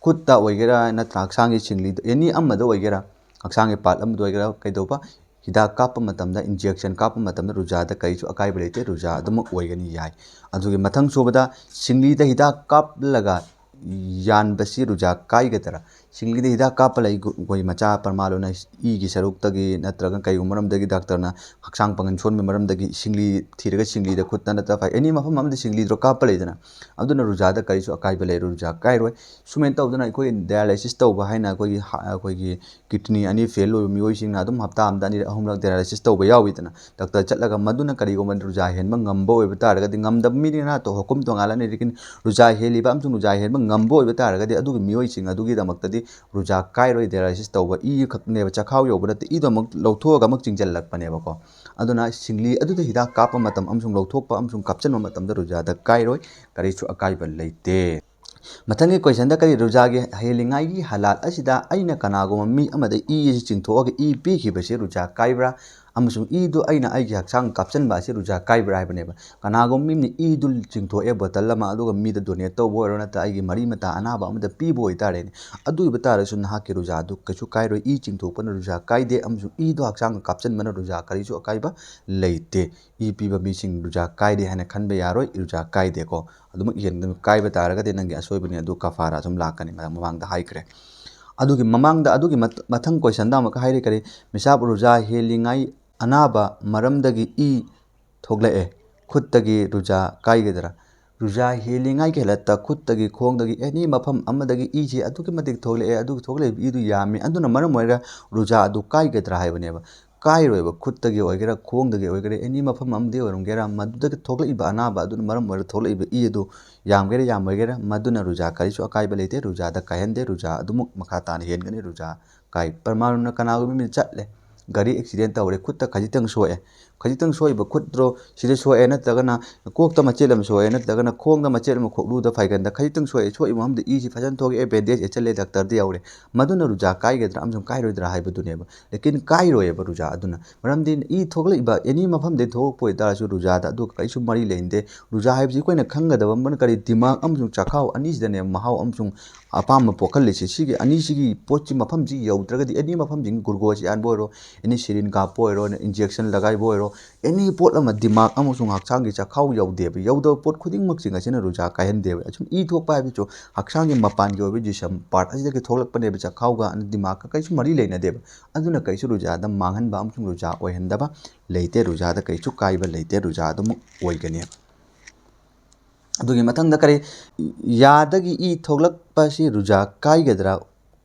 ꯈꯨꯠꯇ ꯑꯣꯏꯒꯦꯔꯥ ꯅꯠꯇ꯭ꯔ ꯍꯛꯆꯥꯡꯒꯤ ꯁꯤꯡꯂꯤꯗ, any ꯑꯃꯗ ꯑꯣꯏꯒꯦꯔꯥ, ꯍꯛꯆꯥꯡꯒꯤ part ꯑꯃꯗ ꯑꯣꯏꯒꯦꯔꯥ, ꯀꯩꯗꯧꯕ, ꯍꯤꯗꯥꯛ ꯀꯥꯞꯄ ꯃꯇꯝꯗ, injection ꯀꯥꯞꯄ ꯃꯇꯝꯗ ꯔꯨꯖꯥꯗ ꯀꯔꯤꯁꯨ ꯑꯀꯥꯏꯕ ꯂꯩꯇꯦ, ꯔꯨꯖꯥ ꯑꯗꯨꯃꯛ ꯑꯣꯏꯒꯅꯤ, ꯌꯥꯏ꯫ ꯑꯗꯨꯒꯤ ꯃꯊꯪ ꯁꯨꯕꯗ, ꯁꯤꯡꯂꯤꯗ ꯍꯤꯗꯥꯛ ꯀꯥꯞꯂꯒ ꯌꯥꯟꯕꯁꯤ ꯔꯨꯖꯥ ꯀꯥꯏꯒꯗ꯭ꯔꯥ? ꯁꯤꯡꯂꯤꯗ ꯍꯤꯗꯥꯛ ꯀꯥꯞꯄ ꯂꯩ, ꯑꯩꯈꯣꯏ ꯃꯆꯥ ꯄ꯭ꯔꯃꯥꯟ ꯑꯣꯏꯅ ꯏꯒꯤ ꯁꯔꯨꯛꯇꯒꯤ ꯅꯠꯇ꯭ꯔꯒ ꯀꯩꯒꯨꯝꯕ ꯃꯔꯝꯗꯒꯤ ꯗꯥꯛꯇꯔꯅ ꯍꯛꯆꯥꯡ ꯄꯥꯡꯒꯜ ꯁꯣꯟꯕ ꯃꯔꯝꯗꯒꯤ ꯁꯤꯡꯂꯤ ꯊꯤꯔꯒ ꯁꯤꯡꯂꯤꯗ ꯈꯨꯠꯇ ꯅꯠꯇ꯭ꯔꯒ any ꯃꯐꯝ ꯑꯃꯗ ꯁꯤꯡꯂꯤꯗꯣ ꯀꯥꯞꯄ ꯂꯩꯗꯅ, ꯑꯗꯨꯅ ꯔꯨꯖꯥꯗ ꯀꯔꯤꯁꯨ ꯑꯀꯥꯏꯕ ꯂꯩꯔꯣꯏ, ꯔꯨꯖꯥ ꯀꯥꯏꯔꯣꯏ꯫ ꯁꯨꯃꯥꯏꯅ ꯇꯧꯗꯅ ꯑꯩꯈꯣꯏ dialysis ꯇꯧꯕ ꯍꯥꯏꯅ ꯑꯩꯈꯣꯏꯒꯤ ꯍꯥ-, ꯑꯩꯈꯣꯏꯒꯤ kidney ꯑꯅꯤ fail ꯑꯣꯏꯕ ꯃꯤꯑꯣꯏꯁꯤꯡꯅ ꯑꯗꯨꯝ ꯍꯞꯇꯥ ꯑꯃꯗ ꯑꯅꯤꯔꯛ ꯑꯍꯨꯝꯂꯛ dialysis ꯇꯧꯕ ꯌꯥꯎꯋꯤꯗꯅ, ꯗꯥꯛꯇꯔ ꯆꯠꯂꯒ꯫ ꯃꯗꯨꯅ ꯀꯔꯤꯒꯨꯝꯕ ꯔꯨꯖꯥ ꯍꯦꯟꯕ ꯉꯝꯕ ꯑꯣꯏꯕ ꯇꯥꯔꯒꯗꯤ, ꯉꯝꯗꯕ ꯃꯤꯗꯤ ꯅꯠꯇꯣ, ꯍꯨꯀꯨꯝ ꯇꯣꯉꯥꯟꯂꯅꯤ꯫ ꯂꯦꯀꯤꯟ ꯔꯨꯖꯥ ꯍꯦꯜꯂꯤꯕ ꯑꯃꯁꯨꯡ ꯔꯨꯖꯥ ꯍꯦꯟꯕ ꯉꯝꯕ ꯑꯣꯏꯕ ꯇꯥꯔꯒꯗꯤ ꯑꯗꯨꯒꯤ ꯃꯤꯑꯣꯏꯁꯤꯡ ꯑꯗꯨꯒꯤꯗꯃꯛꯇꯗꯤ ꯔꯨꯖꯥ ꯀꯥꯏꯔꯣꯏ꯫ Dialysis ꯇꯧꯕ ꯏ ꯈꯛꯅꯦꯕ, ꯆꯈꯥꯎ ꯌꯧꯕ ꯅꯠꯇꯦ, ꯏꯗꯣ ꯑꯃꯨꯛ ꯂꯧꯊꯣꯛꯑꯒ ꯑꯃꯨꯛ ꯆꯤꯡꯁꯤꯜꯂꯛꯄꯅꯦꯕꯀꯣ꯫ ꯑꯗꯨꯅ ꯁꯤꯡꯂꯤ ꯑꯗꯨꯗ ꯍꯤꯗꯥꯛ ꯀꯥꯞꯄ ꯃꯇꯝ ꯑꯃꯁꯨꯡ ꯂꯧꯊꯣꯛꯄ ꯑꯃꯁꯨꯡ ꯀꯥꯞꯁꯤꯟꯕ ꯃꯇꯝꯗ ꯔꯨꯖꯥꯗ ꯀꯥꯏꯔꯣꯏ, ꯀꯔꯤꯁꯨ ꯑꯀꯥꯏꯕ ꯂꯩꯇꯦ꯫ ꯃꯊꯪꯒꯤ ꯀꯣꯏꯁꯟꯗ ꯀꯔꯤ, ꯔꯨꯖꯥꯒꯤ ꯍꯦꯜꯂꯤꯉꯥꯏꯒꯤ ꯍꯥꯂꯥꯠ ꯑꯁꯤꯗ ꯑꯩꯅ ꯀꯅꯥꯒꯨꯝꯕ ꯃꯤ ꯑꯃꯗ ꯏ ꯑꯁꯤ ꯆꯤꯡꯊꯣꯛꯑꯒ ꯏ ꯄꯤꯈꯤꯕꯁꯤ ꯔꯨꯖꯥ ꯀꯥꯏꯕ꯭ꯔꯥ? ꯑꯃꯁꯨꯡ ꯏꯗꯨ ꯑꯩꯅ ꯑꯩꯒꯤ ꯍꯛꯆꯥꯡ ꯀꯥꯞꯁꯤꯟꯕ ꯑꯁꯤ ꯔꯨꯖꯥ ꯀꯥꯏꯕ꯭ꯔꯥ ꯍꯥꯏꯕꯅꯦꯕ꯫ ꯀꯅꯥꯒꯨꯝꯕ ꯃꯤ ꯑꯃꯅ ꯏꯗꯨ ꯆꯤꯡꯊꯣꯛꯑꯦ ꯕꯣꯇꯜ ꯑꯃ, ꯑꯗꯨꯒ ꯃꯤꯗ donate ꯇꯧꯕ ꯑꯣꯏꯔꯣ, ꯅꯠꯇ꯭ꯔ ꯑꯩꯒꯤ ꯃꯔꯤ ꯃꯇꯥ ꯑꯅꯥꯕ ꯑꯃꯗ ꯄꯤꯕ ꯑꯣꯏꯇꯥꯔꯦꯅꯦ, ꯑꯗꯨ ꯑꯣꯏꯕ ꯇꯥꯔꯒꯁꯨ ꯅꯍꯥꯛꯀꯤ ꯔꯨꯖꯥꯗꯨ ꯀꯩꯁꯨ ꯀꯥꯏꯔꯣꯏ꯫ ꯏ ꯆꯤꯡꯊꯣꯛꯄꯅ ꯔꯨꯖꯥ ꯀꯥꯏꯗꯦ, ꯑꯃꯁꯨꯡ ꯏꯗꯣ ꯍꯛꯆꯥꯡꯗ ꯀꯥꯞꯁꯤꯟꯕꯅ ꯔꯨꯖꯥ ꯀꯔꯤꯁꯨ ꯑꯀꯥꯏꯕ ꯂꯩꯇꯦ꯫ ꯏ ꯄꯤꯕ ꯃꯤꯁꯤꯡ ꯔꯨꯖꯥ ꯀꯥꯏꯔꯦ ꯍꯥꯏꯅ ꯈꯟꯕ ꯌꯥꯔꯣꯏ, ꯔꯨꯖꯥ ꯀꯥꯏꯗꯦꯀꯣ꯫ ꯑꯗꯨꯃꯛ ꯌꯦꯟꯗꯨꯅ ꯀꯥꯏꯕ ꯇꯥꯔꯒꯗꯤ ꯅꯪꯒꯤ ꯑꯁꯣꯏꯕꯅꯤ, ꯑꯗꯨ ꯀꯐꯥꯔꯥ ꯁꯨꯝ ꯂꯥꯛꯀꯅꯤ, ꯃꯃꯥꯡꯗ ꯍꯥꯏꯈ꯭ꯔꯦ꯫ ꯑꯗꯨꯒꯤ ꯃꯃꯥꯡꯗ, ꯑꯗꯨꯒꯤ ꯃꯊꯪ ꯀꯣꯏꯁꯟꯗ ꯑꯃꯨꯛꯀ ꯍꯥꯏꯔꯤ ꯀꯔꯤ, ꯃꯤꯁꯥꯞ ꯔꯨꯖꯥ ꯍꯦꯜꯂꯤꯉꯩ ꯑꯅꯥꯕ ꯃꯔꯝꯗꯒꯤ ꯏ ꯊꯣꯛꯂꯛꯑꯦ, ꯈꯨꯠꯇꯒꯤ ꯔꯨꯖꯥ ꯀꯥꯏꯒꯗ꯭ꯔꯥ? ꯔꯨꯖꯥ ꯍꯦꯜꯂꯤꯉꯩꯒꯤ ꯍꯦꯂꯠꯇ ꯈꯨꯠꯇꯒꯤ, ꯈꯣꯡꯗꯒꯤ, ꯑꯦꯅꯤ ꯃꯐꯝ ꯑꯃꯗꯒꯤ ꯏꯁꯤ ꯑꯗꯨꯛꯀꯤ ꯃꯇꯤꯛ ꯊꯣꯛꯂꯛꯑꯦ꯫ ꯑꯗꯨꯒꯤ ꯊꯣꯛꯂꯛꯏꯕ ꯏꯗꯨ ꯌꯥꯝꯃꯤ꯫ ꯑꯗꯨꯅ ꯃꯔꯝ ꯑꯣꯏꯔꯒ ꯔꯨꯖꯥ ꯑꯗꯨ ꯀꯥꯏꯒꯗ꯭ꯔꯥ ꯍꯥꯏꯕꯅꯦꯕ꯫ ꯀꯥꯏꯔꯣꯏꯕ꯫ ꯈꯨꯠꯇꯒꯤ ꯑꯣꯏꯒꯦꯔꯥ, ꯈꯣꯡꯗꯒꯤ ꯑꯣꯏꯒꯦꯔꯥ, ꯑꯦꯅꯤ ꯃꯐꯝ ꯑꯃꯗꯒꯤ ꯑꯣꯏꯔꯝꯒꯦꯔꯥ, ꯃꯗꯨꯗꯒꯤ ꯊꯣꯛꯂꯛꯏꯕ ꯑꯅꯥꯕ ꯑꯗꯨꯅ ꯃꯔꯝ ꯑꯣꯏꯔꯒ ꯊꯣꯛꯂꯛꯏꯕ ꯏ ꯑꯗꯨ ꯌꯥꯝꯒꯦꯔꯥ ꯌꯥꯝꯃꯣꯏꯒꯦꯔꯥ, ꯃꯗꯨꯅ ꯔꯨꯖꯥ ꯀꯔꯤꯁꯨ ꯑꯀꯥꯏꯕ ꯂꯩꯇꯦ, ꯔꯨꯖꯥꯗ ꯀꯥꯏꯍꯟꯗꯦ, ꯔꯨꯖꯥ ꯑꯗꯨꯃꯛ ꯃꯈꯥ ꯇꯥꯅ ꯍꯦꯟꯒꯅꯤ꯫ ꯔꯨꯖꯥ ꯀꯥꯏ꯫ ꯄ꯭ꯔꯃꯥꯟꯅ ꯀꯅꯥꯒꯨꯝꯕ ꯃꯤ ꯆꯠꯂꯦ, ꯒꯥꯔꯤ ꯑꯦꯛꯁꯤꯗꯦꯟ ꯇꯧꯔꯦ, ꯈꯨꯠꯇ ꯈꯖꯤꯛꯇꯪ ꯁꯣꯛꯑꯦ, ꯈꯖꯤꯛꯇꯪ ꯁꯣꯛꯏꯕ ꯈꯨꯠꯇꯣ ꯁꯤꯗ ꯁꯣꯛꯑꯦ, ꯅꯠꯇ꯭ꯔꯒꯅ ꯀꯣꯛꯇ ꯃꯆꯦꯠ ꯑꯃ ꯁꯣꯛꯑꯦ, ꯅꯠꯇ꯭ꯔꯒꯅ ꯈꯣꯡꯗ ꯃꯆꯦꯠ ꯑꯃ, ꯈꯣꯛꯂꯨꯗ, ꯐꯥꯏꯒꯟꯗ ꯈꯖꯤꯛꯇꯪ ꯁꯣꯛꯑꯦ, ꯁꯣꯛꯏꯕ ꯃꯐꯝꯗ ꯏꯁꯤ ꯐꯖꯅ ꯊꯣꯛꯑꯦ, ꯕꯦꯟꯗꯦꯖ ꯌꯦꯠꯁꯜꯂꯦ, ꯗꯥꯛꯇꯔꯗ ꯌꯧꯔꯦ, ꯃꯗꯨꯅ ꯔꯨꯖꯥ ꯀꯥꯏꯒꯗ꯭ꯔꯥ ꯑꯃꯁꯨꯡ ꯀꯥꯏꯔꯣꯏꯗ꯭ꯔꯥ ꯍꯥꯏꯕꯗꯨꯅꯦꯕ꯫ ꯂꯦꯀꯤꯟ ꯀꯥꯏꯔꯣꯏꯑꯕ ꯔꯨꯖꯥ ꯑꯗꯨꯅ꯫ ꯃꯔꯝꯗꯤ ꯏ ꯊꯣꯛꯂꯛꯏꯕ ꯑꯦꯅꯤ ꯃꯐꯝꯗꯒꯤ ꯊꯣꯛꯂꯛꯄ ꯑꯣꯏꯇꯥꯔꯁꯨ ꯔꯨꯖꯥꯗ ꯑꯗꯨꯒ ꯀꯔꯤꯁꯨ ꯃꯔꯤ ꯂꯩꯅꯗꯦ꯫ ꯔꯨꯖꯥ ꯍꯥꯏꯕꯁꯤ ꯑꯩꯈꯣꯏꯅ ꯈꯪꯒꯗꯕ ꯑꯃꯅ ꯀꯔꯤ, ꯗꯤꯃꯥꯒ ꯑꯃꯁꯨꯡ ꯆꯥꯛꯈꯥꯎ ꯑꯅꯤꯁꯤꯗꯅꯦ ꯃꯍꯥꯎ ꯑꯃꯁꯨꯡ ꯑꯄꯥꯝꯕ ꯄꯣꯛꯍꯜꯂꯤꯁꯦ꯫ ꯁꯤꯒꯤ ꯑꯅꯤꯁꯤꯒꯤ ꯄꯣꯠꯁꯤ ꯃꯐꯝꯁꯤ ꯌꯧꯗ꯭ꯔꯒꯗꯤ ꯑꯦꯅꯤ ꯃꯐꯝꯁꯤꯡ ꯒ꯭ꯂꯨꯀꯣꯁ ꯌꯥꯟꯕ ꯑꯣꯏꯔꯣ, ꯑꯦꯅꯤ ꯁꯤꯔꯤꯟ ꯀꯥꯞꯄ ꯑꯣꯏꯔꯣ, ꯏꯟꯖꯦꯛꯁꯟ ꯂꯒꯥꯏꯕ ꯑꯣꯏꯔꯣ, ꯑꯦꯅꯤ ꯄꯣꯠ ꯑꯃ ꯗꯤꯃꯥꯒ ꯑꯃꯁꯨꯡ ꯍꯛꯆꯥꯡꯒꯤ ꯆꯥꯛꯈꯥꯎ ꯌꯧꯗꯦꯕ꯫ ꯌꯧꯗꯕ ꯄꯣꯠ ꯈꯨꯗꯤꯡꯃꯛꯁꯤꯡ ꯑꯁꯤꯅ ꯔꯨꯖꯥ ꯀꯥꯏꯍꯟꯗꯦꯕ꯫ ꯑꯁꯨꯝ ꯏ ꯊꯣꯛꯄ ꯍꯥꯏꯕꯁꯨ ꯍꯛꯆꯥꯡꯒꯤ ꯃꯄꯥꯟꯒꯤ ꯑꯣꯏꯕ ꯖꯤꯁꯝ ꯄꯥꯔꯠ ꯑꯁꯤꯗꯒꯤ ꯊꯣꯛꯂꯛꯄꯅꯦꯕ, ꯆꯥꯛꯈꯥꯎꯒ ꯗꯤꯃꯥꯒꯀ ꯀꯔꯤꯁꯨ ꯃꯔꯤ ꯂꯩꯅꯗꯦꯕ꯫ ꯑꯗꯨꯅ ꯀꯔꯤꯁꯨ ꯔꯨꯖꯥꯗ ꯃꯥꯡꯍꯟꯕ ꯑꯃꯁꯨꯡ ꯔꯨꯖꯥ ꯑꯣꯏꯍꯟꯗꯕ ꯂꯩꯇꯦ, ꯔꯨꯖꯥꯗ ꯀꯔꯤꯁꯨ ꯀꯥꯏꯕ ꯂꯩꯇꯦ, ꯔꯨꯖꯥ ꯑꯗꯨꯃꯛ ꯑꯣꯏꯒꯅꯦꯕ꯫ ꯑꯗꯨꯒꯤ ꯃꯊꯪꯗ ꯀꯔꯤ, ꯌꯥꯗꯒꯤ ꯏ ꯊꯣꯛꯂꯛꯄꯁꯤ ꯔꯨꯖꯥ ꯀꯥꯏꯒꯗ꯭ꯔꯥ?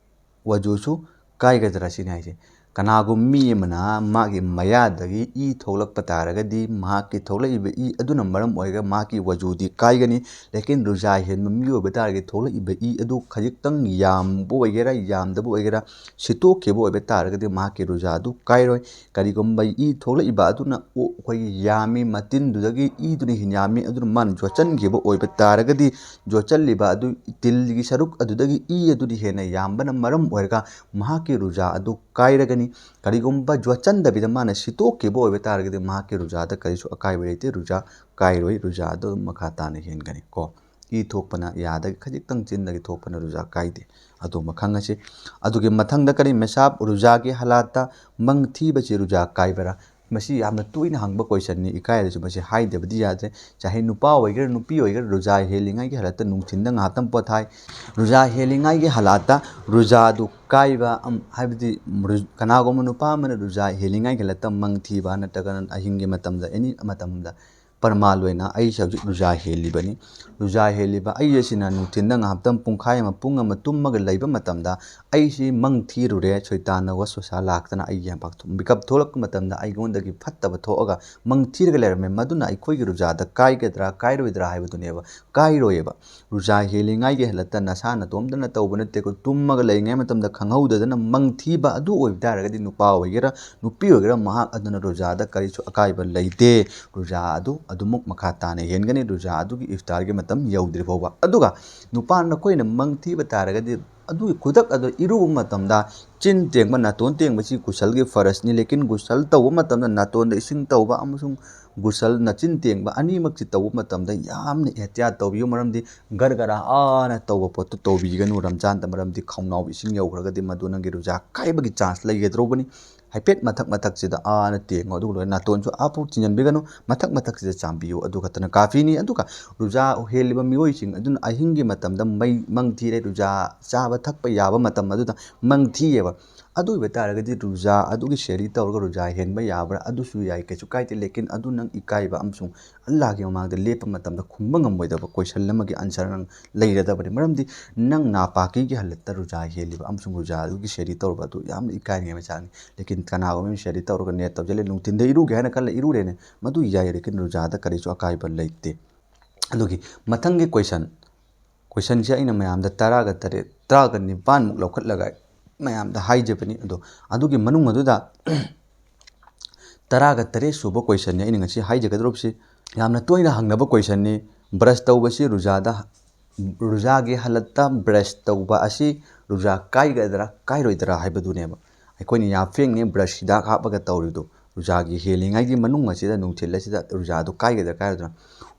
ꯋꯖꯨꯁꯨ ꯀꯥꯏꯒꯗ꯭ꯔꯥ ꯁꯤꯅꯤ ꯍꯥꯏꯁꯦ꯫ ꯀꯅꯥꯒꯨꯝꯕ ꯃꯤ ꯑꯃꯅ ꯃꯥꯒꯤ ꯃꯌꯥꯗꯒꯤ ꯏ ꯊꯣꯛꯂꯛꯄ ꯇꯥꯔꯒꯗꯤ ꯃꯍꯥꯛꯀꯤ ꯊꯣꯛꯂꯛꯏꯕ ꯏ ꯑꯗꯨꯅ ꯃꯔꯝ ꯑꯣꯏꯔꯒ ꯃꯍꯥꯛꯀꯤ ꯋꯖꯨꯗꯤ ꯀꯥꯏꯒꯅꯤ꯫ ꯂꯦꯀꯤꯟ ꯔꯨꯖꯥ ꯍꯦꯟꯕ ꯃꯤ ꯑꯣꯏꯕ ꯇꯥꯔꯒꯗꯤ ꯊꯣꯛꯂꯛꯏꯕ ꯏ ꯑꯗꯨ ꯈꯖꯤꯛꯇꯪ ꯌꯥꯝꯕ ꯑꯣꯏꯒꯦꯔꯥ ꯌꯥꯝꯗꯕ ꯑꯣꯏꯒꯦꯔꯥ ꯁꯤꯠꯇꯣꯛꯈꯤꯕ ꯑꯣꯏꯕ ꯇꯥꯔꯒꯗꯤ ꯃꯍꯥꯛꯀꯤ ꯔꯨꯖꯥ ꯑꯗꯨ ꯀꯥꯏꯔꯣꯏ꯫ ꯀꯔꯤꯒꯨꯝꯕ ꯏ ꯊꯣꯛꯂꯛꯏꯕ ꯑꯗꯨꯅ ꯑꯣ-, ꯑꯩꯈꯣꯏꯒꯤ ꯌꯥꯝꯃꯤ, ꯃꯇꯤꯟꯗꯨꯗꯒꯤ ꯏꯗꯨꯅ ꯍꯦꯟꯅ ꯌꯥꯝꯃꯤ, ꯑꯗꯨꯅ ꯃꯥꯅ ꯌꯣꯠꯁꯤꯟꯈꯤꯕ ꯑꯣꯏꯕ ꯇꯥꯔꯒꯗꯤ, ꯌꯣꯠꯁꯤꯜꯂꯤꯕ ꯑꯗꯨ ꯇꯤꯜꯒꯤ ꯁꯔꯨꯛ ꯑꯗꯨꯗꯒꯤ ꯏ ꯑꯗꯨꯅ ꯍꯦꯟꯅ ꯌꯥꯝꯕꯅ ꯃꯔꯝ ꯑꯣꯏꯔꯒ ꯃꯍꯥꯛꯀꯤ ꯔꯨꯖꯥ ꯑꯗꯨ ꯀꯥꯏꯔꯒꯅꯤ꯫ ꯀꯔꯤꯒꯨꯝꯕ ꯌꯣꯠꯁꯤꯟꯗꯕꯤꯗ ꯃꯥꯅ ꯁꯤꯠꯇꯣꯛꯈꯤꯕ ꯑꯣꯏꯕ ꯇꯥꯔꯒꯗꯤ ꯃꯍꯥꯛꯀꯤ ꯔꯨꯖꯥꯗ ꯀꯔꯤꯁꯨ ꯑꯀꯥꯏꯕ ꯂꯩꯇꯦ, ꯔꯨꯖꯥ ꯀꯥꯏꯔꯣꯏ, ꯔꯨꯖꯥ ꯑꯗꯨ ꯃꯈꯥ ꯇꯥꯅ ꯍꯦꯟꯒꯅꯤ ꯀꯣ꯫ ꯏ ꯊꯣꯛꯄꯅ ꯌꯥꯗꯒꯤ ꯈꯖꯤꯛꯇꯪ ꯆꯤꯟꯗꯒꯤ ꯊꯣꯛꯄꯅ ꯔꯨꯖꯥ ꯀꯥꯏꯗꯦ꯫ ꯑꯗꯨꯃ ꯈꯪꯉꯁꯤ꯫ ꯑꯗꯨꯒꯤ ꯃꯊꯪꯗ ꯀꯔꯤ, ꯃꯦꯁꯥꯕ ꯔꯨꯖꯥꯒꯤ ꯍꯥꯂꯥꯠꯇ ꯃꯪ ꯊꯤꯕꯁꯤ ꯔꯨꯖꯥ ꯀꯥꯏꯕꯔꯥ? ꯃꯁꯤ ꯌꯥꯝꯅ ꯇꯣꯏꯅ ꯍꯪꯕ ꯀꯣꯏꯁꯟꯅꯤ, ꯏꯀꯥꯏꯔꯁꯨ ꯃꯁꯤ ꯍꯥꯏꯗꯕꯗꯤ ꯌꯥꯗ꯭ꯔꯦ꯫ ꯆꯍꯤ ꯅꯨꯄꯥ ꯑꯣꯏꯒꯦꯔꯥ ꯅꯨꯄꯤ ꯑꯣꯏꯒꯦꯔꯥ ꯔꯨꯖꯥ ꯍꯦꯜꯂꯤꯉꯩꯒꯤ ꯍꯥꯂꯥꯠꯇ ꯅꯨꯡꯊꯤꯟꯗ ꯉꯥꯏꯍꯥꯛꯇꯪ ꯄꯣꯊꯥꯏ꯫ ꯔꯨꯖꯥ ꯍꯦꯜꯂꯤꯉꯩꯒꯤ ꯍꯥꯂꯥꯠꯇ ꯔꯨꯖꯥꯗꯨ ꯀꯥꯏꯕ ꯑꯝ-, ꯍꯥꯏꯕꯗꯤ ꯔꯨ-, ꯀꯅꯥꯒꯨꯝꯕ ꯅꯨꯄꯥ ꯑꯃꯅ ꯔꯨꯖꯥ ꯍꯦꯜꯂꯤꯉꯩꯒꯤ ꯍꯥꯂꯥꯠꯇ ꯃꯪ ꯊꯤꯕ ꯅꯠꯇ꯭ꯔꯒꯅ ꯑꯍꯤꯡꯒꯤ ꯃꯇꯝꯗ ꯑꯦꯅꯤ ꯃꯇꯝꯗ ꯄ꯭ꯔꯃꯥꯟ ꯑꯣꯏꯅ ꯑꯩꯁꯦ ꯍꯧꯖꯤꯛ ꯔꯨꯖꯥ ꯍꯦꯜꯂꯤꯕꯅꯤ꯫ ꯔꯨꯖꯥ ꯍꯦꯜꯂꯤꯕ ꯑꯩ ꯑꯁꯤꯅ ꯅꯨꯡꯊꯤꯟꯗ ꯉꯥꯏꯍꯥꯛꯇꯪ ꯄꯨꯡꯈꯥꯏ ꯑꯃ, ꯄꯨꯡ ꯑꯃ ꯇꯨꯝꯃꯒ ꯂꯩꯕ ꯃꯇꯝꯗ ꯑꯩꯁꯤ ꯃꯪ ꯊꯤꯔꯨꯔꯦ, ꯁꯩꯇꯥꯟꯅ ꯋꯥꯁꯋꯥꯁꯥ ꯂꯥꯛꯇꯅ ꯑꯩꯒꯤ ꯃꯤꯀꯞ ꯊꯣꯛꯂꯛꯄ ꯃꯇꯝꯗ ꯑꯩꯉꯣꯟꯗꯒꯤ ꯐꯠꯇꯕ ꯊꯣꯛꯑꯒ ꯃꯪ ꯊꯤꯔꯒ ꯂꯩꯔꯝꯃꯦ꯫ ꯃꯗꯨꯅ ꯑꯩꯈꯣꯏꯒꯤ ꯔꯨꯖꯥꯗ ꯀꯥꯏꯒꯗ꯭ꯔꯥ ꯀꯥꯏꯔꯣꯏꯗ꯭ꯔꯥ ꯍꯥꯏꯕꯗꯨꯅꯦꯕ꯫ ꯀꯥꯏꯔꯣꯏꯌꯦꯕ꯫ ꯔꯨꯖꯥ ꯍꯦꯜꯂꯤꯉꯥꯏꯒꯤ ꯍꯦꯜꯂꯛꯇ ꯅꯁꯥ ꯅꯇꯣꯝꯇꯅ ꯇꯧꯕ ꯅꯠꯇꯦꯀꯣ, ꯇꯨꯝꯃꯒ ꯂꯩꯔꯤꯉꯩ ꯃꯇꯝꯗ ꯈꯪꯍꯧꯗꯗꯅ ꯃꯪ ꯊꯤꯕ ꯑꯗꯨ ꯑꯣꯏꯕ ꯇꯥꯔꯒꯗꯤ ꯅꯨꯄꯥ ꯑꯣꯏꯒꯦꯔꯥ ꯅꯨꯄꯤ ꯑꯣꯏꯒꯦꯔꯥ ꯃꯍꯥꯛ ꯑꯗꯨꯅ ꯔꯨꯖꯥꯗ ꯀꯔꯤꯁꯨ ꯑꯀꯥꯏꯕ ꯂꯩꯇꯦ꯫ ꯔꯨꯖꯥ ꯑꯗꯨ ꯑꯗꯨꯃꯛ ꯃꯈꯥ ꯇꯥꯅ ꯍꯦꯟꯒꯅꯤ, ꯔꯨꯖꯥ ꯑꯗꯨꯒꯤ ꯏꯐꯇꯥꯔꯒꯤ ꯃꯇꯝ ꯌꯧꯗ꯭ꯔꯤ ꯐꯥꯎꯕ꯫ ꯑꯗꯨꯒ ꯅꯨꯄꯥ ꯅꯈꯣꯏꯅ ꯃꯪ ꯊꯤꯕ ꯇꯥꯔꯒꯗꯤ ꯑꯗꯨꯒꯤ ꯈꯨꯗꯛ ꯑꯗꯨ ꯏꯔꯨꯕ ꯃꯇꯝꯗ ꯆꯤꯟ ꯇꯦꯡꯕ, ꯅꯥꯇꯣꯟ ꯇꯦꯡꯕꯁꯤ ꯒꯨꯁꯜꯒꯤ ꯐꯔꯖꯅꯤ꯫ ꯂꯦꯀꯤꯟ ꯒꯨꯁꯜ ꯇꯧꯕ ꯃꯇꯝꯗ ꯅꯥꯇꯣꯟꯗ ꯏꯁꯤꯡ ꯇꯧꯕ ꯑꯃꯁꯨꯡ ꯒꯨꯁꯜ, ꯅꯆꯤꯟ ꯇꯦꯡꯕ ꯑꯅꯤꯃꯛꯁꯤ ꯇꯧꯕ ꯃꯇꯝꯗ ꯌꯥꯝꯅ ꯑꯦꯍꯇꯤꯌꯥꯠ ꯇꯧꯕꯤꯌꯨ꯫ ꯃꯔꯝꯗꯤ ꯒꯔꯒꯔꯥ ꯑꯥꯅ ꯇꯧꯕ ꯄꯣꯠꯇꯨ ꯇꯧꯕꯤꯒꯅꯨ ꯔꯝꯖꯥꯟꯗ꯫ ꯃꯔꯝꯗꯤ ꯈꯧꯅꯥꯎ ꯏꯁꯤꯡ ꯌꯧꯈ꯭ꯔꯒꯗꯤ ꯃꯗꯨ ꯅꯪꯒꯤ ꯔꯨꯖꯥ ꯀꯥꯏꯕꯒꯤ ꯆꯥꯟꯁ ꯂꯩꯒꯗꯧꯕꯅꯤ꯫ ꯍꯥꯏꯐꯦꯠ ꯃꯊꯛ ꯃꯊꯛꯁꯤꯗ ꯑꯥꯅ ꯇꯦꯡꯉꯣ, ꯑꯗꯨꯒ ꯂꯣꯏꯔ ꯅꯥꯇꯣꯟꯁꯨ ꯑꯥꯐꯥꯎ ꯊꯤꯡꯖꯤꯟꯕꯤꯒꯅꯨ, ꯃꯊꯛ ꯃꯊꯛꯁꯤꯗ ꯆꯥꯝꯕꯤꯌꯨ, ꯑꯗꯨ ꯈꯛꯇꯅ ꯀꯥꯐꯤꯅꯤ꯫ ꯑꯗꯨꯒ ꯔꯨꯖꯥ ꯍꯦꯜꯂꯤꯕ ꯃꯤꯑꯣꯏꯁꯤꯡ ꯑꯗꯨꯅ ꯑꯍꯤꯡꯒꯤ ꯃꯇꯝꯗ ꯃꯩ ꯃꯪ ꯊꯤꯔꯦ, ꯔꯨꯖꯥ ꯆꯥꯕ ꯊꯛꯄ ꯌꯥꯕ ꯃꯇꯝ ꯑꯗꯨꯗ ꯃꯪ ꯊꯤꯌꯦꯕ꯫ ꯑꯗꯨ ꯑꯣꯏꯕ ꯇꯥꯔꯒꯗꯤ ꯔꯨꯖꯥ ꯑꯗꯨꯒꯤ ꯁꯦꯔꯤ ꯇꯧꯔꯒ ꯔꯨꯖꯥ ꯍꯦꯟꯕ ꯌꯥꯕ꯭ꯔꯥ? ꯑꯗꯨꯁꯨ ꯌꯥꯏ, ꯀꯩꯁꯨ ꯀꯥꯏꯗꯦ꯫ ꯂꯦꯀꯤꯟ ꯑꯗꯨ ꯅꯪ ꯏꯀꯥꯏꯕ ꯑꯃꯁꯨꯡ ꯑꯜꯂꯥꯍꯒꯤ ꯃꯃꯥꯡꯗ ꯂꯦꯞꯄ ꯃꯇꯝꯗ ꯈꯨꯝꯕ ꯉꯝꯃꯣꯏꯗꯕ ꯀꯣꯏꯁꯟ ꯑꯃꯒꯤ ꯑꯟꯁꯔ ꯅꯪ ꯂꯩꯔꯗꯕꯅꯤ꯫ ꯃꯔꯝꯗꯤ ꯅꯪ ꯅꯥꯄꯥꯀꯤꯒꯤ ꯍꯥꯂꯠꯇ ꯔꯨꯖꯥ ꯍꯦꯜꯂꯤꯕ ꯑꯃꯁꯨꯡ ꯔꯨꯖꯥ ꯑꯗꯨꯒꯤ ꯁꯦꯔꯤ ꯇꯧꯔꯕ ꯑꯗꯨ ꯌꯥꯝꯅ ꯏꯀꯥꯏꯅꯤꯡꯉꯥꯏ ꯃꯆꯥꯛꯅꯤ꯫ ꯂꯦꯀꯤꯟ ꯀꯅꯥꯒꯨꯝꯕ ꯑꯃꯅ ꯁꯦꯔꯤ ꯇꯧꯔꯒ ꯅꯦꯠ ꯇꯧꯁꯤꯜꯂꯦ, ꯅꯨꯡꯊꯤꯟꯗ ꯏꯔꯨꯒꯦ ꯍꯥꯏꯅ ꯈꯜꯂ ꯏꯔꯨꯔꯦꯅꯦ, ꯃꯗꯨ ꯌꯥꯏ꯫ ꯂꯦꯀꯤꯟ ꯔꯨꯖꯥꯗ ꯀꯔꯤꯁꯨ ꯑꯀꯥꯏꯕ ꯂꯩꯇꯦ꯫ ꯑꯗꯨꯒꯤ ꯃꯊꯪꯒꯤ ꯀꯣꯏꯁꯟ, ꯀꯣꯏꯁꯟꯁꯦ ꯑꯩꯅ ꯃꯌꯥꯝꯗ ꯇꯔꯥꯒ ꯇꯔꯦꯠ, ꯇꯔꯥꯒ ꯅꯤꯄꯥꯟꯃꯨꯛ ꯂꯧꯈꯠꯂꯒ ꯃꯌꯥꯝꯗ ꯍꯥꯏꯖꯕꯅꯤ꯫ ꯑꯗꯣ ꯑꯗꯨꯒꯤ ꯃꯅꯨꯡ ꯑꯗꯨꯗ ꯇꯔꯥꯒ ꯇꯔꯦꯠ ꯁꯨꯕ ꯀꯣꯏꯁꯟꯅꯤ ꯑꯩꯅ ꯉꯁꯤ ꯍꯥꯏꯖꯒꯗꯧꯔꯤꯕꯁꯤ꯫ ꯌꯥꯝꯅ ꯇꯣꯏꯅ ꯍꯪꯅꯕ ꯀꯣꯏꯁꯟꯅꯤ꯫ ꯕ꯭ꯔꯁ ꯇꯧꯕꯁꯤ ꯔꯨꯖꯥꯗ, ꯔꯨꯖꯥꯒꯤ ꯍꯥꯂꯠꯇ ꯕ꯭ꯔꯁ ꯇꯧꯕ ꯑꯁꯤ ꯔꯨꯖꯥ ꯀꯥꯏꯒꯗ꯭ꯔꯥ ꯀꯥꯏꯔꯣꯏꯗ꯭ꯔꯥ ꯍꯥꯏꯕꯗꯨꯅꯦꯕ꯫ ꯑꯩꯈꯣꯏꯅ ꯌꯥꯐꯦꯡꯅꯦ ꯕ꯭ꯔꯁ ꯍꯤꯗꯥꯛ ꯍꯥꯞꯄꯒ ꯇꯧꯔꯤꯗꯣ, ꯔꯨꯖꯥꯒꯤ ꯍꯦꯜꯂꯤꯉꯩꯒꯤ ꯃꯅꯨꯡ ꯑꯁꯤꯗ, ꯅꯨꯡꯊꯤꯜ ꯑꯁꯤꯗ ꯔꯨꯖꯥꯗꯣ ꯀꯥꯏꯒꯗ꯭ꯔꯥ ꯀꯥꯏꯔꯣꯏꯗ꯭ꯔꯥ?